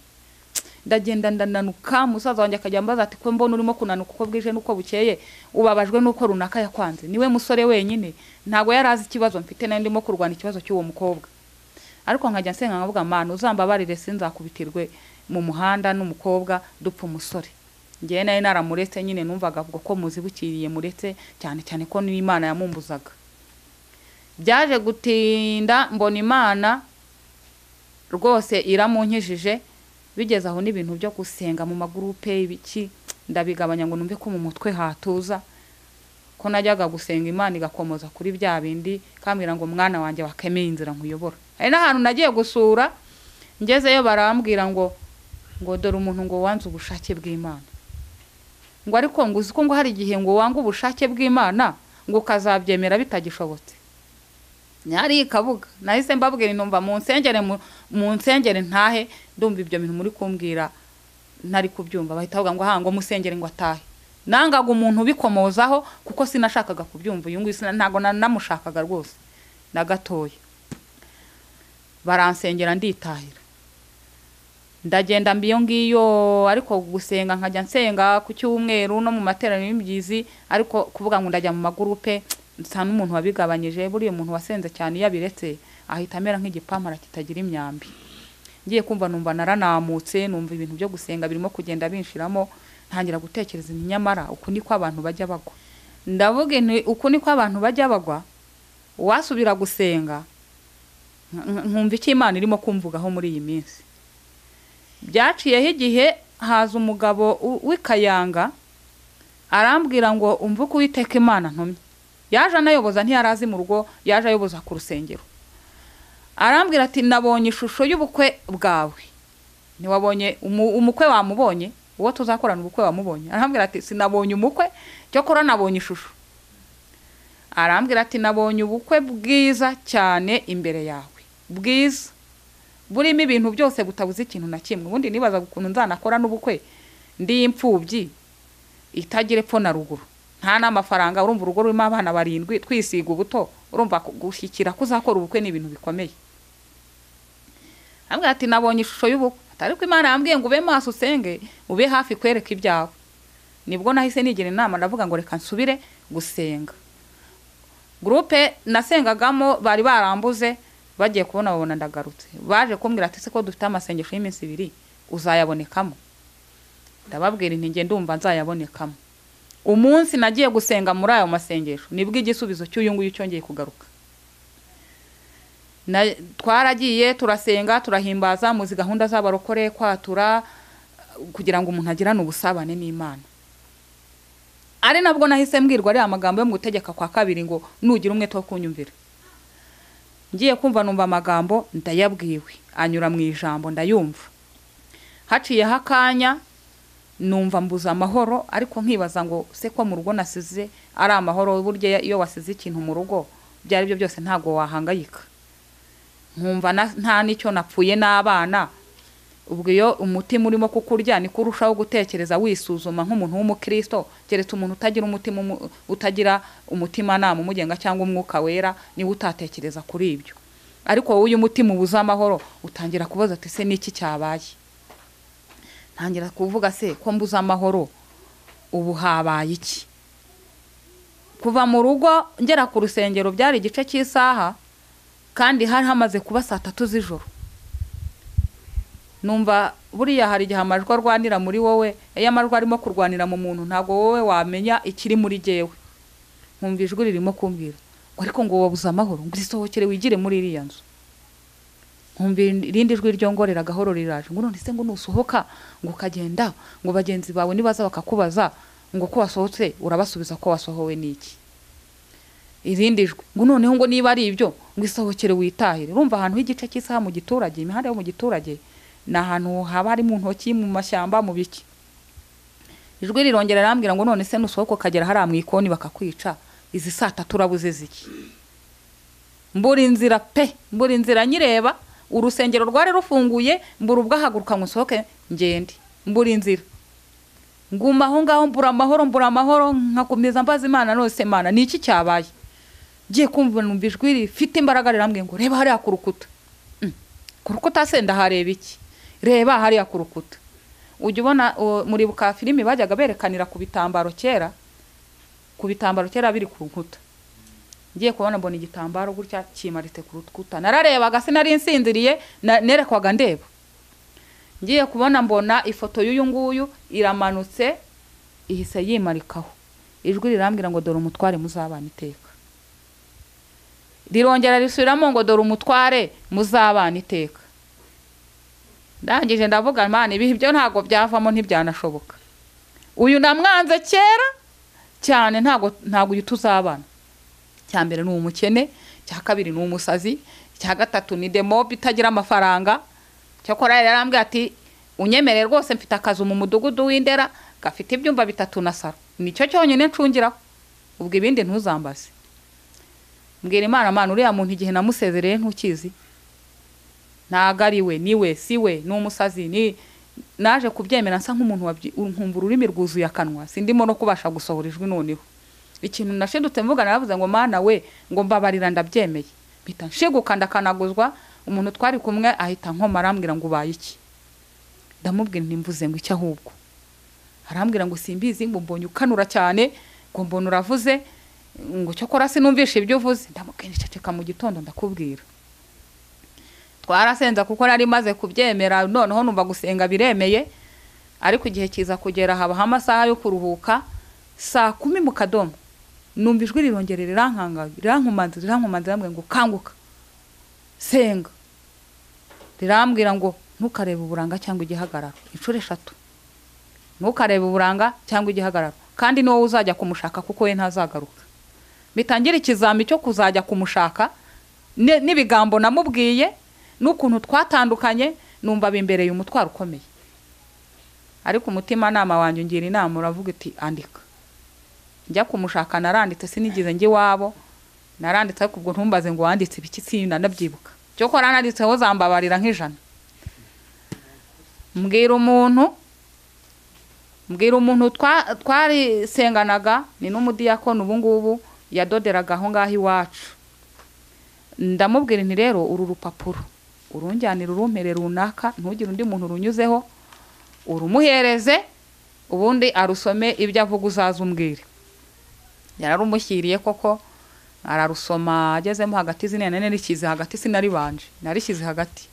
Ndagenda ndananuka, musaza wanjye akajya ambaza ati ko mbona urimo kunanuka uko bwije nuko bukeye, ubabajwe nuko runaka yakwanze? Niwe musore wenyine, ntago yari azi ikibazo mfite, nari ndimo kurwana ikibazo cy'uwo mukobwa. Ariko nkajya nsenga nkavuga Mana uzambabarire sinzakubitirwe mu muhanda n'umukobwa dupfa umusore. Njyewe nari naramuretse nyine, numvaga ubwo ko muzibukiriye muretse, cyane cyane ko n'Imana yamumbuzaga. Byaje gutinda mbona Imana rwose iramunkijije, bigeze aho n'ibintu byo gusenga mu magurupe ibiki ndabigabanya ngo numve ko mu mutwe hatuza, ko najyaga gusenga Imana igakomoza kuri bya bindi kambwira ngo mwana wanjye wakemeye inzira nkuyobora. Hari n'ahantu nagiye gusura ngezeyo barambwira ngo dore umuntu ngo wanze ubushake bw'Imana, ngo ariko ngo uzi ko ngo hari igihe ngo wanga ubushake bw'Imana ngo ukazabyemera bitagishobotse. Nyari ikabuga nahise mbabwira numva mu nsengere ntahe, ndumva ibyo bintu muri kumbwira ntari kubyumva. Bahita bavuga ngo ha ngo musengere ngo atahe. Nangaga umuntu ubikomozaho kuko sinashakaga kubyumva, uyu nguyu ntago namushakaga rwose na gatoya. Baransengera nditahira, ndagenda mbiyo ngiyo, ariko gusenga nkajya nsenga ku cyumweru no mu materaniro y'imibyizi, ariko kuvuga ngo ndajya mu magurupe nsa n'umuntu wabigabanyije. Buriya umuntu wasenze cyane iyo abiretse ahita amera nk'igipampara kitagira imyambi. Ngiye kumva numva naranamutse, numva ibintu byo gusenga birimo kugenda binshiramo, ntangira gutekereza nyamara uku niko abantu bajya bagwa. Ndavuga nti uku niko abantu bajya bagwa, wasubira gusenga nkumva icyo Imana irimo kumvugaho muri iyi minsi. Byaciyeho igihe haza umugabo w'ikayanga arambwira ngo umva uko Uwiteka Imana ntumye. Yaje anayoboza, ntiyarazi mu rugo, yaje ayoboza ku rusengero. Arambwira ati nabonye ishusho y'ubukwe bwawe. Ntiwabonye umukwe wamubonye, uwo tuzakorana ubukwe wamubonye? Arambwira ati sinabonye umukwe, cyokora nabonye ishusho. Arambwira ati nabonye ubukwe bwiza cyane imbere yawe, bwiza burimo ibintu byose butabuze ikintu na kimwe. Ubundi nibaza ukuntu nzanakora n'ubukwe ndi imfubyi itagira epfo na ruguru, nta n'amafaranga. Urumva urugo rurimo abana 7 twisiga ubuto, urumva gushyikira kuzakora ubukwe ni ibintu bikomeye. Arambwira ati nabonye ishusho y'ubukwe, ariko Imana yambwiye ngo ube maso usenge, ube hafi kwereka ibyawe. Nibwo nahise nigira inama ndavuga ngo reka nsubire gusenga. Groupe nasengagamo bari barambuze, bagiye kubona babona ndagarutse. Baje kumbwira ati se ko dufite amasengesho y'iminsi 2 uzayabonekamo? Ndababwira nti nge ndumva nzayabonekamo. Umunsi nagiye gusenga muri ayo masengesho nibwo igisubizo cy'uyu nguyu cyongeye kugaruka. Twaragiye turasenga turahimbaza, muzi gahunda z'abarokore kwatura kugira ngo umuntu agirane ubusabane n'Imana. Ari nabwo nahise mbwirwa ari amagambo yo mu gutegeka kwa kabiri ngo nugira umwete wo kunyumvira. Ngiye kumva numva amagambo ndayabwiwe, anyura mu ijambo ndayumva. Haciyeho akanya Numva mbuza amahoro, ariko nkibaza ngo se ko mu rugo nasize ari amahoro? Burya iyo wasize ikintu mu rugo byari byo byose ntabwo wahangayika. Nkumva nta n'icyo napfuye n'abana. Ubwo iyo umutima urimo kukurya niko urushaho gutekereza wisuzuma nk'umuntu w'umukristo. Keretse umuntu utagira umutima utagira umutimanama umugenga cyangwa umwuka wera niwe utatekereza kuri ibyo. Ariko wowe uyu mutima ubuze amahoro utangira kubaza ati se niki cyabaye? Ntangira kuvuga se ko mbuze amahoro ubu habaye iki? Kuva mu rugo ngera ku rusengero byari igice cy'isaha, kandi hari hamaze kuba saa 3 z'ijoro. Numva buriya hari igihe amajwi arwanira muri wowe, iyo amajwi arimo kurwanira mu muntu ntabwo wowe wamenya ikiri muri jyewe. Nkumva ijwi ririmo kumbwira ngo ariko ngo wabuze amahoro, ngo isohokere wigire muri iriya nzu. Nkumva irindi jwi ryongorera gahoro riraje ngo none se ngo nusohoka ngo ukagenda ngo bagenzi bawe nibaza bakakubaza ngo ko wasohotse urabasubiza ko wasohowe n'iki? Irindi jwi ngo noneho ngo niba ari ibyo ngo isohokere witahire. Urumva ahantu h'igice cy'isaha mu giturage, imihanda yo mu giturage ni ahantu haba hari mu ntoki, mu mashyamba, mu biki. Ijwi rirongera rirambwira ngo none se nusohoka ukagera hariya mu ikoni bakakwica, izi saa 3 urabuze ziki? Mbura inzira pe, mbura inzira nyireba. Urusengero rwari rufunguye, mbura ubwahaguruka ngo nsohoke ngende, mbura inzira. Nguma aho ngaho mbura amahoro, mbura amahoro, nkakomeza mbaza Imana nose Imana ni iki cyabaye? Ngiye kumva numva ijwi rifite imbaraga rirambwiye ngo reba hariya ku rukuta. Ku rukuta se ndahareba iki? Reba hariya ku rukuta. Ujya ubona muribuka filimi bajyaga berekanira ku bitambaro kera, ku bitambaro kera biri ku nkuta. Ngiye kubona mbona igitambaro gutya kimaritse ku rukuta. Nararebaga sinari nsinziriye, nerekwaga ndeba. Ngiye kubona mbona ifoto y'uyu nguyu iramanutse ihise yimarikaho. Ijwi rirambwira ngo dore umutware muzabana iteka. Rirongera risubiramo ngo dore umutware muzabana iteka. Ndangije ndavuga Imana ibi byo ntago byavamo ntibyanashoboka. Uyu namwanze kera cyane, ntago uyu tuzabana. Cya mbere ni umukene, cya kabiri ni umusazi, cya gatatu ni demob itagira amafaranga. Cyakora yarambwiye ati unyemere rwose mfite akazu mu mudugudu w'Indera gafite ibyumba 3 na saro, nicyo cyonyine ncungiraho, ubwo ibindi ntuzambaze. Mbwira Imana, Mana uriya muntu igihe namusezereye ntukizi, ntago ari we, ni we, si we, ni umusazi, ni naje kubyemera nsa nk'umuntu nkumva ururimi rwuzuye akanwa, sindimo no kubasha gusohora ijwi. Noneho ikintu nashidutse mvuga naravuze ngo Mana we ngo mbabarira ndabyemeye. Mpita nshiguka ndakanaguzwa, umuntu twari kumwe ahita nkoma arambwira ngo ubaye iki? Ndamubwira nti mvuze ngo iki ahubwo? Arambwira ngo simbizi, ngo mbonye ukanura cyane, ngo mbona uravuze, ngo cyokora sinumvishe ibyo uvuze. Ndamubwira nti ceceka mu gitondo ndakubwira. Twarasenza kuko nari maze kubyemera, noneho numva gusenga biremeye. Ariko igihe kiza kugera habaho amasaha yo kuruhuka saa 10 mu kadomo. Numva ijwi rirongera rirankanga, rirankomanza, rirankomanza, rirambwira ngo kanguka, senga. Rirambwira ngo ntukarebe uburanga cyangwa igihagararo inshuro 3. Ntukarebe uburanga cyangwa igihagararo, kandi ni wowe uzajya kumushaka kuko we ntazagaruka. Bitangira ikizami cyo kuzajya kumushaka n'ibigambo namubwiye n'ukuntu twatandukanye, numva bimbereye umutwaro ukomeye. Ariko umutima nama wanjye ungira inama uravuga iti andika. Njya kumushaka naranditse, sinigeze njye iwabo, naranditse ariko ubwo ntumbaze ngo wanditse ibiki sinanabyibuka. Cyokora nanditseho zambabarira nk'100. Mbwira umuntu twarisenganaga, ni n'umudiyakoni ubu ngubu yadoderaga aho ngaho iwacu. Ndamubwira nti rero uru rupapuro urunjyanira urumpere runaka, ntugire undi muntu urunyuzeho, urumuhereze ubundi arusome ibyo avuga uzaza umbwire. Yararumushyiriye koko ararusoma, agezemo hagati izina nene rishyize hagati, sinaribanje narishyize hagati.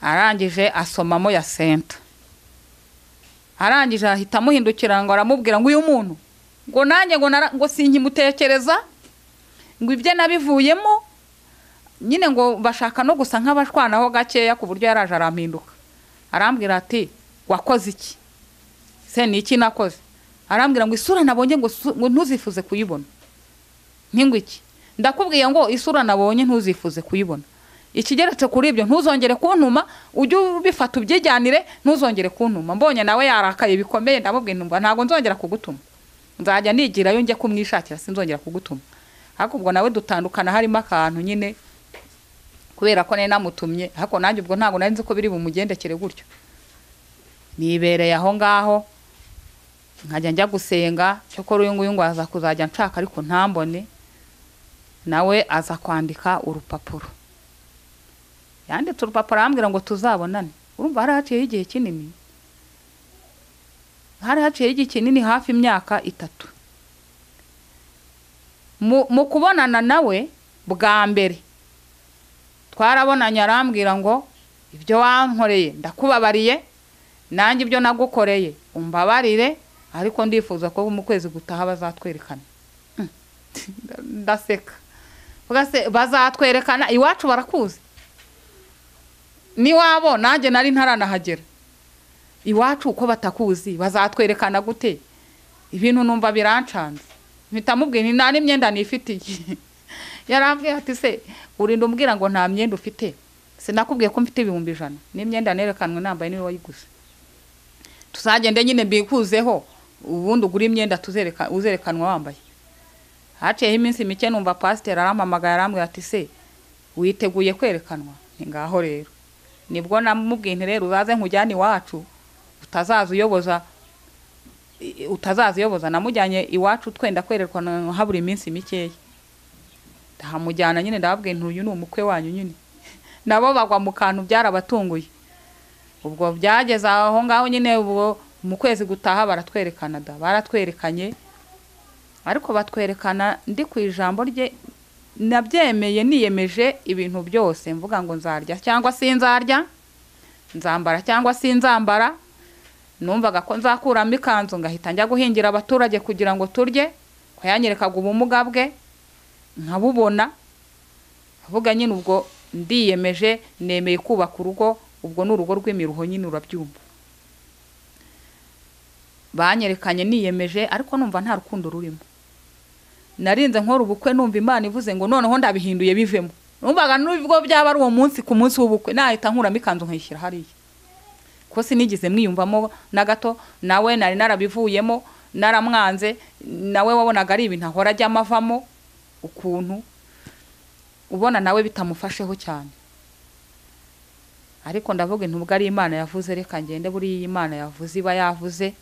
Arangije asomamo ya senta. Arangije ahita amuhindukira ngo aramubwira ngo uyu muntu ngo nanjye ngo sinkimutekereza, ngo ibye nabivuyemo nyine, ngo bashaka no gusa nk'abashwanaho gakeya ku buryo yaraje arampinduka. Arambwira ati wakoze iki? Se ni iki nakoze? Arambwira ngo isura nabonye ngo ntuzifuze kuyibona. Ntingwa iki? Ndakubwiye ngo isura nabonye ntuzifuze kuyibona. Ikigeretse kuri ibyo, ntuzongere kuntuma, ujye ubifata ubyijyanire, ntuzongere kuntuma. Mbonye nawe yarakaye bikomeye, ndamubwira ntumva ntabwo nzongera kugutuma, nzajya nigirayo njye kumwishakira, sinzongera kugutuma. Ariko ubwo nawe dutandukana harimo akantu nyine, kubera ko nari namutumye, ariko nanjye ubwo ntabwo nari nzi ko biri bumugendekere gutyo. Nibereye aho ngaho nkajya njya gusenga, cyokora uyu nguyu ngo aza kuzajya nshaka ariko ntambone. Nawe aza kwandika urupapuro, yanditse urupapuro arambwira ngo tuzabonane. Urumva hari haciyeho igihe kinini, hari haciyeho igihe kinini, hafi imyaka 3. Mu kubonana nawe bwa mbere twarabonanye, arambwira ngo ibyo wankoreye ndakubabariye, nanjye ibyo nagukoreye umbabarire, ariko ndifuza ko mu kwezi gutaha bazatwerekana. Ndaseka, bazatwerekana iwacu barakuzi, niwabo nanjye nari ntaranahagera, iwacu uko batakuzi bazatwerekana gute? Ibintu numva birancanze, mpita mubwira nta n'imyenda nifitiye. Yarambwiye ati se urinda umbwira ngo nta myenda ufite, sinakubwiye ko mfite 100,000, n'imyenda nerekanwe nambaye niwe wayiguze, tuzagende nyine mbikuzeho ubundi ugura imyenda uzerekanwa wambaye. Haciyeho iminsi mike numva pasiteri arampamagaye, arambwira ati se witeguye kwerekanwa? Ni ngaho rero nibwo namubwiye nti rero uzaze nkujyane iwacu, utazaza uyoboza. Namujyanye iwacu twenda kwerekana habura iminsi mikeya, ndahamujyana nyine, ndababwiye nti uyu ni umukwe wanyu nyine. Nabo bagwa mu kantu, byarabatunguye. Ubwo byageze aho ngaho nyine, ubwo mu kwezi gutaha baratwerekana da, baratwerekanye, ariko batwerekana ndi ku ijambo rye, nabyemeye niyemeje ibintu byose, mvuga ngo nzarya cyangwa sinzarya, nzambara cyangwa sinzambara. Numvaga ko nzakuramo ikanzu ngahita njya guhingira abaturage kugira ngo turye, ko yanyerekaga ubumuga bwe nkabubona, avuga nyine ubwo ndiyemeje, nemeye kubaka urugo, ubwo ni urugo rw'imiruho nyine urabyumva. Banyerekanye niyemeje, ariko numva nta rukundo rurimo. Narinze nkora ubukwe numva Imana ivuze ngo noneho ndabihinduye bivemo. Numvaga nubwo byaba ari uwo munsi, ku munsi w'ubukwe nahita nkuramo ikanzu nkayishyira hariya, ko sinigeze mwiyumvamo na gato. Nawe nari narabivuyemo, naramwanze, nawe wabonaga ari ibintu ahora ajya amavamo ukuntu ubona nawe bitamufasheho cyane. Ariko ndavuga intubwo ari Imana yavuze, reka ngende, buriya Imana yavuze iba yavuze,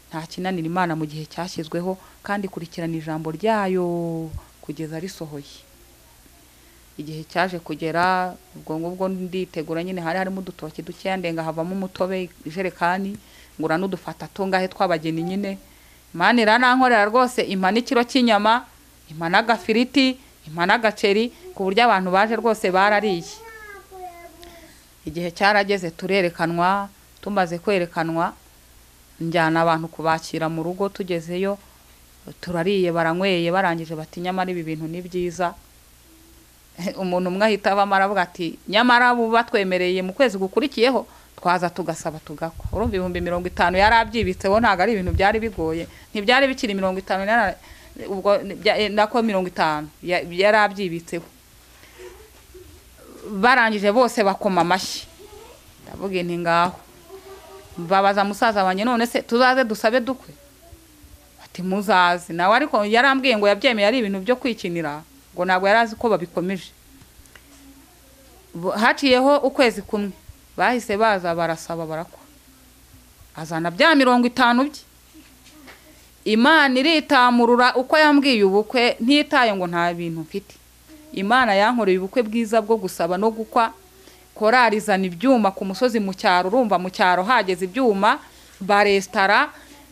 nta kinanira Imana mu gihe cyashyizweho, kandi kurikirana ijambo ryayo kugeza risohoye. Igihe cyaje kugera, ubwo ngubwo nditegura nyine, hari harimo udutoki dukeya, ndenga havamo umutobe, ijerekani, ngura n'udufata tungahe tw'abageni nyine. Imana iranankorera rwose, impa n'ikiro cy'inyama, impa n'agafiriti, impa n'agaceri, ku buryo abantu baje rwose barariye. Igihe cyarageze turerekanwa, tumaze kwerekanwa njyana abantu kubakira mu rugo, tugezeyo turariye baranyweye, barangije bati nyamara ibi bintu ni byiza. Umuntu umwe ahita avamo aravuga ati nyamara ubu batwemereye mu kwezi gukurikiyeho twaza tugasaba tugakwa. Urumva 50,000 yari abyibitseho, ntabwo ari ibintu byari bigoye, ntibyari bikiri 50, ubwo nako 50 yari abyibitseho. Barangije bose bakoma amashyi, ndavuga nti ngaho. Mbabaza musaza wanjye, none se tuzaze dusabe dukwe? Ati muzaze. Nawe ariko yarambwiye ngo yabyemeye ari ibintu byo kwikinira, ngo ntabwo yari azi ko babikomeje. Haciyeho ukwezi kumwe bahise baza barasaba barakwa, azana bya 50 bye. Imana iritamurura uko yambwiye ubukwe, ntitaye ngo nta bintu mfite. Imana yankoreye ubukwe bwiza bwo gusaba no gukwa, korarizana ibyuma ku musozi mu cyaro. Urumva mu cyaro hageze ibyuma, barestara,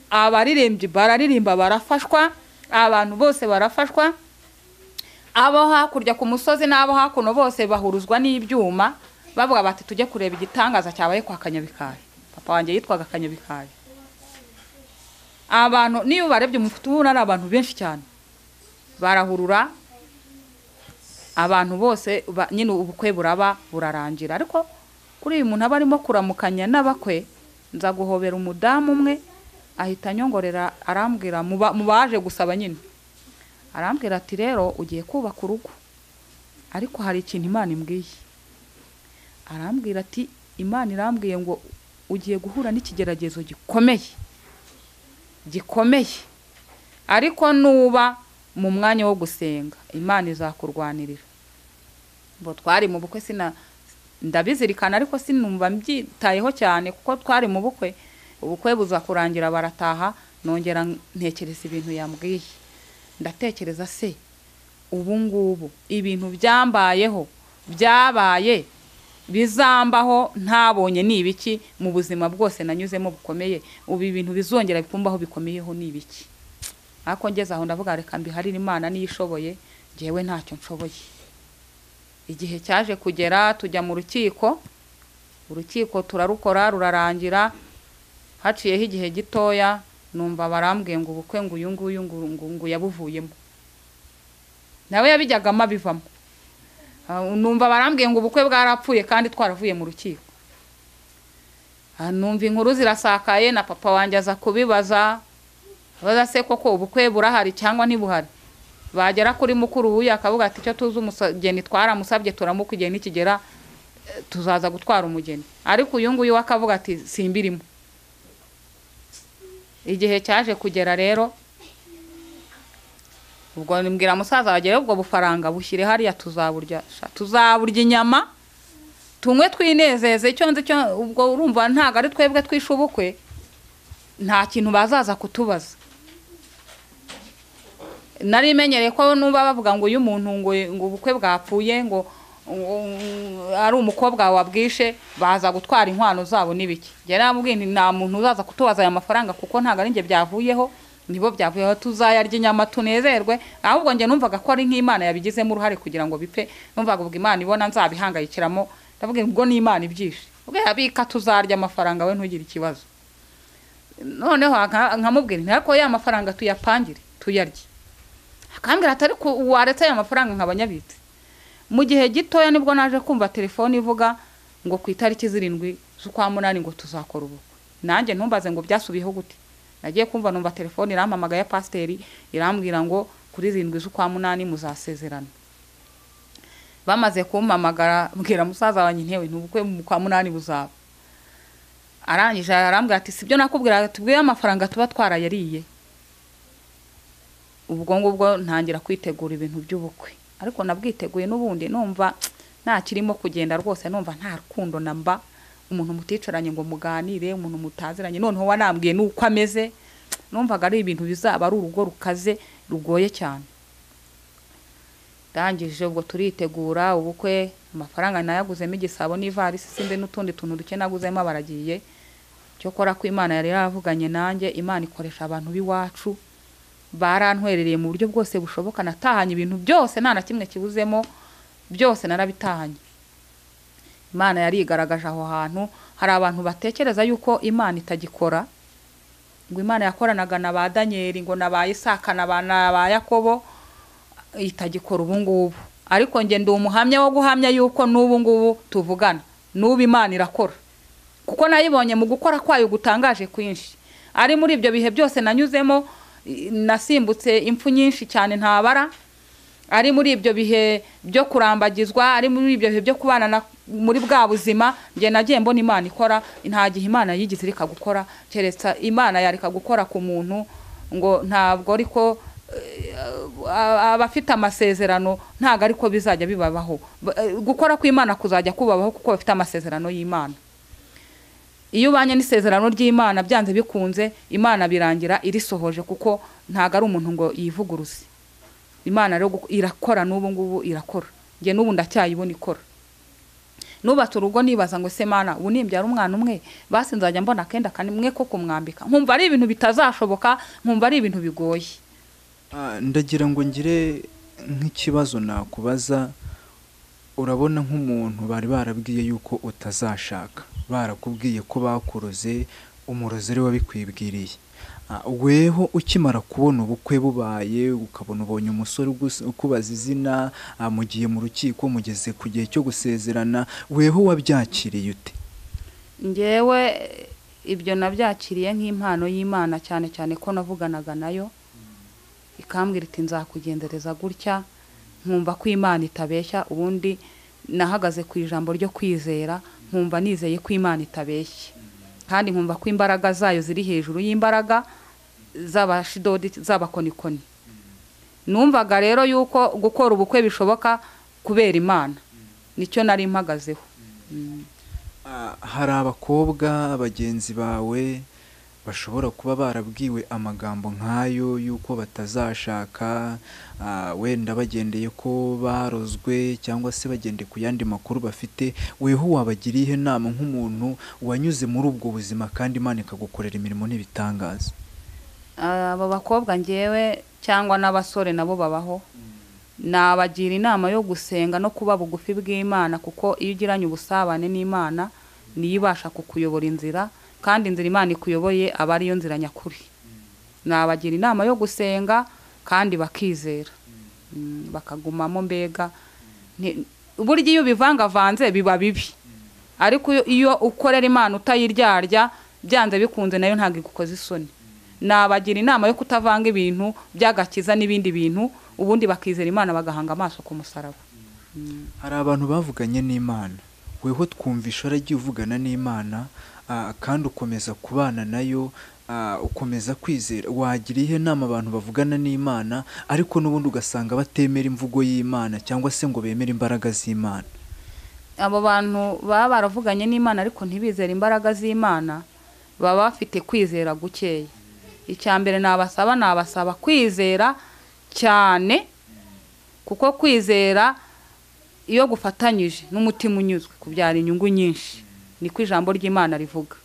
abaririmbyi bararirimba barafashwa, abantu bose barafashwa, abo hakurya ku musozi n'abo hakuno bose bahuruzwa n'ibyuma, bavuga bati tujye kureba igitangaza cyabaye kwa Kanyabikari. Papa wanjye yitwaga Kanyabikari. Abantu niyo barebye umufutu ubona ari abantu benshi cyane, barahurura abantu bose nyine ubukwe buraba burarangira. Ariko kuri uyu muntu aba arimo kuramukanya n'abakwe, nza guhobera umudamu umwe ahita anyongorera arambwira mu baje gusaba nyine, arambwira ati rero ugiye kubaka urugo, ariko hari ikintu Imana imbwiye. Arambwira ati Imana irambwiye ngo ugiye guhura n'ikigeragezo gikomeye gikomeye, ariko nuba mu mwanya wo gusenga Imana izakurwanirira. Bo twari mu bukwe, sina ndabizirikana ariko sinumva mbyitayeho cyane kuko twari mu bukwe. Ubukwe buza kurangira barataha, nongera ntekereza ibintu yambwiye. Ndatekereza se ubu ngubu ibintu byambayeho byabaye bizambaho ntabonye ni ibiki mu buzima bwose nanyuzemo bukomeye, ubu ibintu bizongera bikumbaho bikomeyeho ni ibiki? Ariko ngeze aho ndavuga reka mbiharire Imana niyo ishoboye, njyewe ntacyo nshoboye. Igihe cyaje kugera tujya mu rukiko, urukiko turarukora rurarangira. Haciyeho igihe gitoya numva barambwiye ngo ubukwe ngo uyu nguyu ngo yabuvuyemo, nawe yabijyagamo abivamo. Numva barambwiye ngo ubukwe bwarapfuye kandi twaravuye mu rukiko. Numva inkuru zirasakaye na papa wanjye aza kubibaza, abaza se koko ubukwe burahari cyangwa ntibuhari. Bagera kuri mukuru w'uyu akavuga ati icyo tuzi umugeni twaramusabye turamuka, igihe nikigera tuzaza gutwara umugeni. Ariko uyu nguyu akavuga ati simbirimo. Igihe cyaje kugera rero ubwo nimbwira musaza wagere ubwo bufaranga bushyire hariya tuzaburya, tuzaburya inyama tunywe twinezeze. Icyo nzi cyo ubwo urumva ntago ari twebwe twishe ubukwe, nta kintu bazaza kutubaza. Nari menyereye ko nuba bavuga ngo uyu muntu ngo ubukwe bwapfuye ngo ari umukobwa wabwishe baza gutwara inkwano zabo nibiki. Njye namubwiye nti nta muntu uzaza kutubaza aya mafaranga kuko ntago ari njye byavuyeho, nibo byavuyeho, tuzayarya inyama tunezerwe. Ahubwo njye numvaga ko ari nk'Imana yabigizemo uruhare kugira ngo bipfe, numvaga ubwo Imana ibona nzabihangayikiramo, ndavuga ubwo ni Imana ibyishe, ubwo yabika tuzarya amafaranga we ntugire ikibazo. Noneho nkamubwira nti ariko ya mafaranga tuyapangire tuyarye. Akambwira ati ariko waretse aya mafaranga nkabanyabitse. Mu gihe gitoya nibwo naje kumva telefone ivuga ngo ku itariki 7 z'ukwa 8 ngo tuzakora ubukwe. Nanjye ntumbaze ngo byasubiyeho gute. Nagiye kumva numva telefone irampamagaye ya pasiteri irambwira ngo kuri 7 z'ukwa 8 muzasezerana. Bamaze kumpamagara mbwira musaza wanjye ntewe ntubukwe mu kwa 8 buzaba. Arangije arambwira ati sibyo nakubwira, tubwiye amafaranga tuba twarayariye. Ubwo ngubwo ntangira kwitegura ibintu by'ubukwe, ariko nabwiteguye n'ubundi numva nta kirimo kugenda rwose, numva nta rukundo namba, umuntu muticaranye ngo muganire, umuntu mutaziranye, noneho wanambwiye nuko ameze, numvaga ari ibintu bizaba ari urugo rukaze rugoye cyane. Ndangije ubwo turitegura ubukwe, amafaranga nayaguzemo igisabo n'ivarisi sinde n'utundi tuntu duke naguzemo baragiye. Cyokora ko Imana yari yaravuganye nanjye, Imana ikoresha abantu b'iwacu barantwerereye mu buryo bwose bushoboka, natahanye ibintu byose nta na kimwe kibuzemo, byose narabitahanye. Imana yarigaragaje aho hantu. Hari abantu batekereza yuko Imana itagikora, ngo Imana yakoranaga na ba Danieli ngo na ba Isaka na ba Yakobo itagikora ubu ngubu, ariko nge ndi umuhamya wo guhamya yuko n'ubu ngubu tuvugana n'ubu Imana irakora, kuko nayibonye mu gukora kwayo gutangaje kwinshi. Ari muri ibyo bihe byose nanyuzemo, nasimbutse impfu nyinshi cyane ntabara, ari muri ibyo bihe byo kurambagizwa, ari muri ibyo bihe byo kubana muri bwa buzima, nge nagiye mbona Imana ikora. Nta gihe Imana yigize ireka gukora, keretse Imana yareka gukora ku muntu ngo ntabwo ariko abafite amasezerano ntago ariko bizajya bibabaho. Gukora kw'Imana kuzajya kubabaho kuko bafite amasezerano y'Imana. Iyo ubanye n'isezerano ry'Imana byanze bikunze Imana birangira irisohoje, kuko ntago ari umuntu ngo yivuguruze. Imana rero irakora n'ubu ngubu irakora, nge n'ubu ndacyayibona ikora. Nubatse urugo nibaza ngo se Mana ubu nimbyara umwana umwe basi nzajya mbona akenda kamwe ko kumwambika, nkumva ari ibintu bitazashoboka, nkumva ari ibintu bigoye. Ndagira ngo ngire nk'ikibazo nakubaza. Urabona nk'umuntu bari barabwiye yuko utazashaka, barakubwiye ko bakuroze, umurozi ari wabikwibwiriye, weho ukimara kubona ubukwe bubaye ukabona ubonye umusore ukubaza izina, mugiye mu rukiko mugeze ku gihe cyo gusezerana, weho wabyakiriye ute? Ngewe ibyo nabyakiriye nk'impano y'Imana, cyane cyane ko navuganaga nayo ikambwira iti nzakugendereza gutya, nkumva ko Imana itabeshya. Ubundi Nahagaze ku ijambo ryo kwizera, nkumva nizeye ko Imana itabeshye, kandi nkumva ko imbaraga zayo ziri hejuru y'imbaraga z'abashidodi, z'abakonikoni. Numvaga rero yuko gukora ubukwe bishoboka kubera Imana, nicyo nari mpagazeho. Hari abakobwa bagenzi bawe bashobora kuba barabwiwe amagambo nk'ayo y'uko batazashaka, wenda bagendeye ko barozwe cyangwa se bagendeye ku yandi makuru bafite. Weho wabagiriye inama nk'umuntu wanyuze muri ubwo buzima kandi Imana ikagukorera imirimo n'ibitangaza? Abo bakobwa ngewe cyangwa n'abasore nabo babaho, nabagira inama yo gusenga no kuba bugufi bw'Imana, kuko iyo ugiranye ubusabane n'Imana niyo ibasha kukuyobora inzira, kandi inzira Imana ikuyoboye aba ariyo nzira nyakuri. Nabagira inama yo gusenga kandi bakizera, bakagumamo. Mbega burya iyo ubivangavanze biba bibi, ariko iyo ukorera Imana utayiryarya byanze bikunze nayo ntabwo igukoza isoni. Nabagira inama yo kutavanga ibintu by'agakiza n'ibindi bintu, ubundi bakizera Imana bagahanga amaso ku musaraba. Hari abantu bavuganye n'Imana, weho twumvisha waragiye uvugana n'Imana kandi ukomeza kubana nayo, ukomeza kwizera. Wagira ihe nama abantu bavugana n'Imana ariko n'ubundi ugasanga batemera imvugo y'Imana cyangwa se ngo bemere imbaraga z'Imana? Abo bantu baba baravuganye n'Imana ariko ntibizere imbaraga z'Imana, baba bafite kwizera gukeya. Icya mbere nabasaba kwizera cyane, kuko kwizera iyo gufatanyije n'umutima unyuzwe kubyara inyungu nyinshi, niko ijambo ry'Imana rivuga.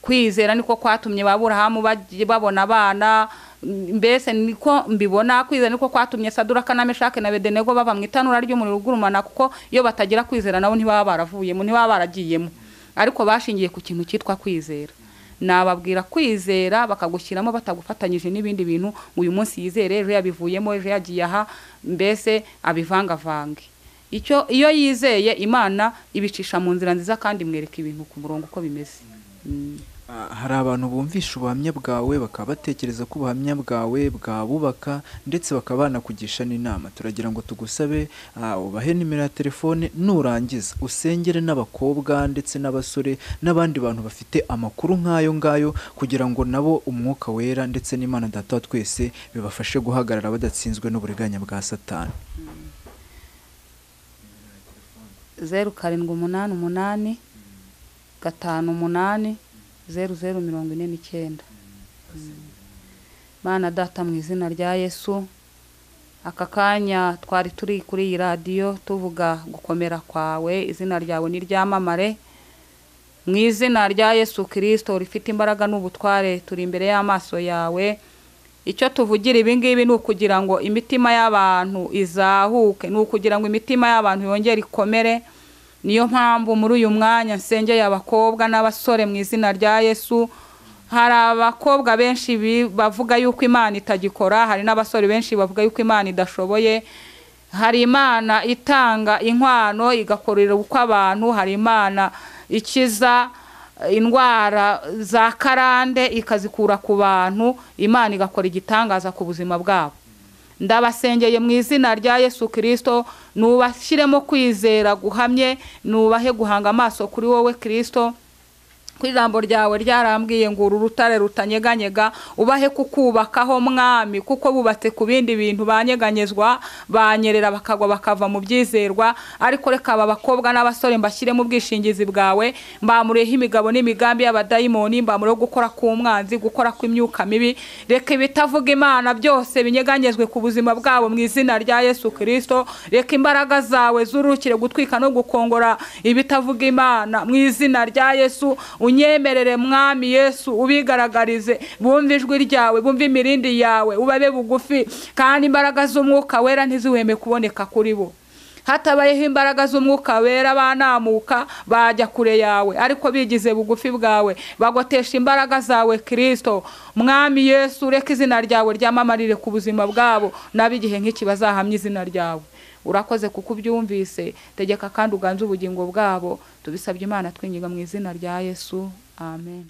Kwizera niko kwatumye Aburahamu babona abana, mbese niko mbibona. Kwizera niko kwatumye Saduraka na Meshake na Abedenego bava mu itanura ry'umuriro ugurumana, kuko iyo batagira kwizera nabo ntibaba baravuyemo, ntibaba baragiyemo, ariko bashingiye ku kintu cyitwa kwizera. Nababwira kwizera bakagushyiramo batagufatanyije n'ibindi bintu, uyu munsi yizere, ejo yabivuyemo, ejo yagiye aha, mbese abivangavange. Icyo iyo yizeye Imana ibicisha mu nzira nziza kandi imwereka ibintu ku murongo uko bimeze. Hari abantu bumvisha ubuhamya bwawe bakaba batekereza ko ubuhamya bwawe bwabubaka ndetse bakaba banakugisha n'inama. Turagira ngo tugusabe ubahe nimero ya telefone, nurangiza usengere n'abakobwa ndetse n'abasore n'abandi bantu bafite amakuru nk'ayo ngayo, kugira ngo nabo umwuka wera ndetse n'Imana Data wa twese bibafashe guhagarara badatsinzwe n'uburiganya bwa Satani. 0 7 8 8 5 8 0 0 49. Mana Data, mu izina rya Yesu, aka kanya twari turi kuri iyi radiyo tuvuga gukomera kwawe, izina ryawe niryamamare. Mu izina rya Yesu Kristo rifite imbaraga n'ubutware, turi imbere y'amaso yawe. Icyo tuvugira ibi ngibi ni ukugira ngo imitima y'abantu izahuke, ni ukugira ngo imitima y'abantu yongere ikomere. Niyo mpamvu muri uyu mwanya nsengeye abakobwa n'abasore mu izina rya Yesu. Hari abakobwa benshi bavuga yuko Imana itagikora, hari n'abasore benshi bavuga yuko Imana idashoboye. Hari Imana itanga inkwano igakorera uko abantu, hari Imana ikiza indwara za karande ikazikura ku bantu, Imana igakora igitangaza ku buzima bwabo. Ndabasengeye mu izina rya Yesu Kristo, nubashyiremo kwizera guhamye, nubahe guhanga amaso kuri wowe Kristo. Ku ijambo ryawe ryarambwiye ngo uru rutare rutanyeganyega, ubahe kukubakaho Mwami, kuko bubatse ku bindi bintu banyeganyezwa, banyerera bakagwa bakava mu byizerwa. Ariko reka aba bakobwa n'abasore mbashyire mu bwishingizi bwawe, mbamureho imigabo n'imigambi y'abadayimoni, mbamureho gukora k'umwanzi, gukora kw'imyuka mibi. Reka ibitavuga Imana byose binyeganyezwe ku buzima bwabo mu izina rya Yesu Kristo. Reka imbaraga zawe zurukire gutwika no gukongora ibitavuga Imana mu izina rya Yesu. Unyemerere Mwami Yesu, ubigaragarize, bumve ijwi ryawe, bumve imirindi yawe, ubabe bugufi, kandi imbaraga z'umwuka wera ntizihweme kuboneka kuri bo. Hatabayeho imbaraga z'umwuka wera banamuka bajya kure yawe, ariko bigize bugufi bwawe bagotesha imbaraga zawe Kristo. Mwami Yesu, reka izina ryawe ryamamarire ku buzima bwabo, nabigihe nk'iki bazahamya izina ryawe. Urakoze kuko ubyumvise, tegeka kandi uganze ubugingo bwabo. Tubisabye Imana twinginga mu izina rya Yesu, amen.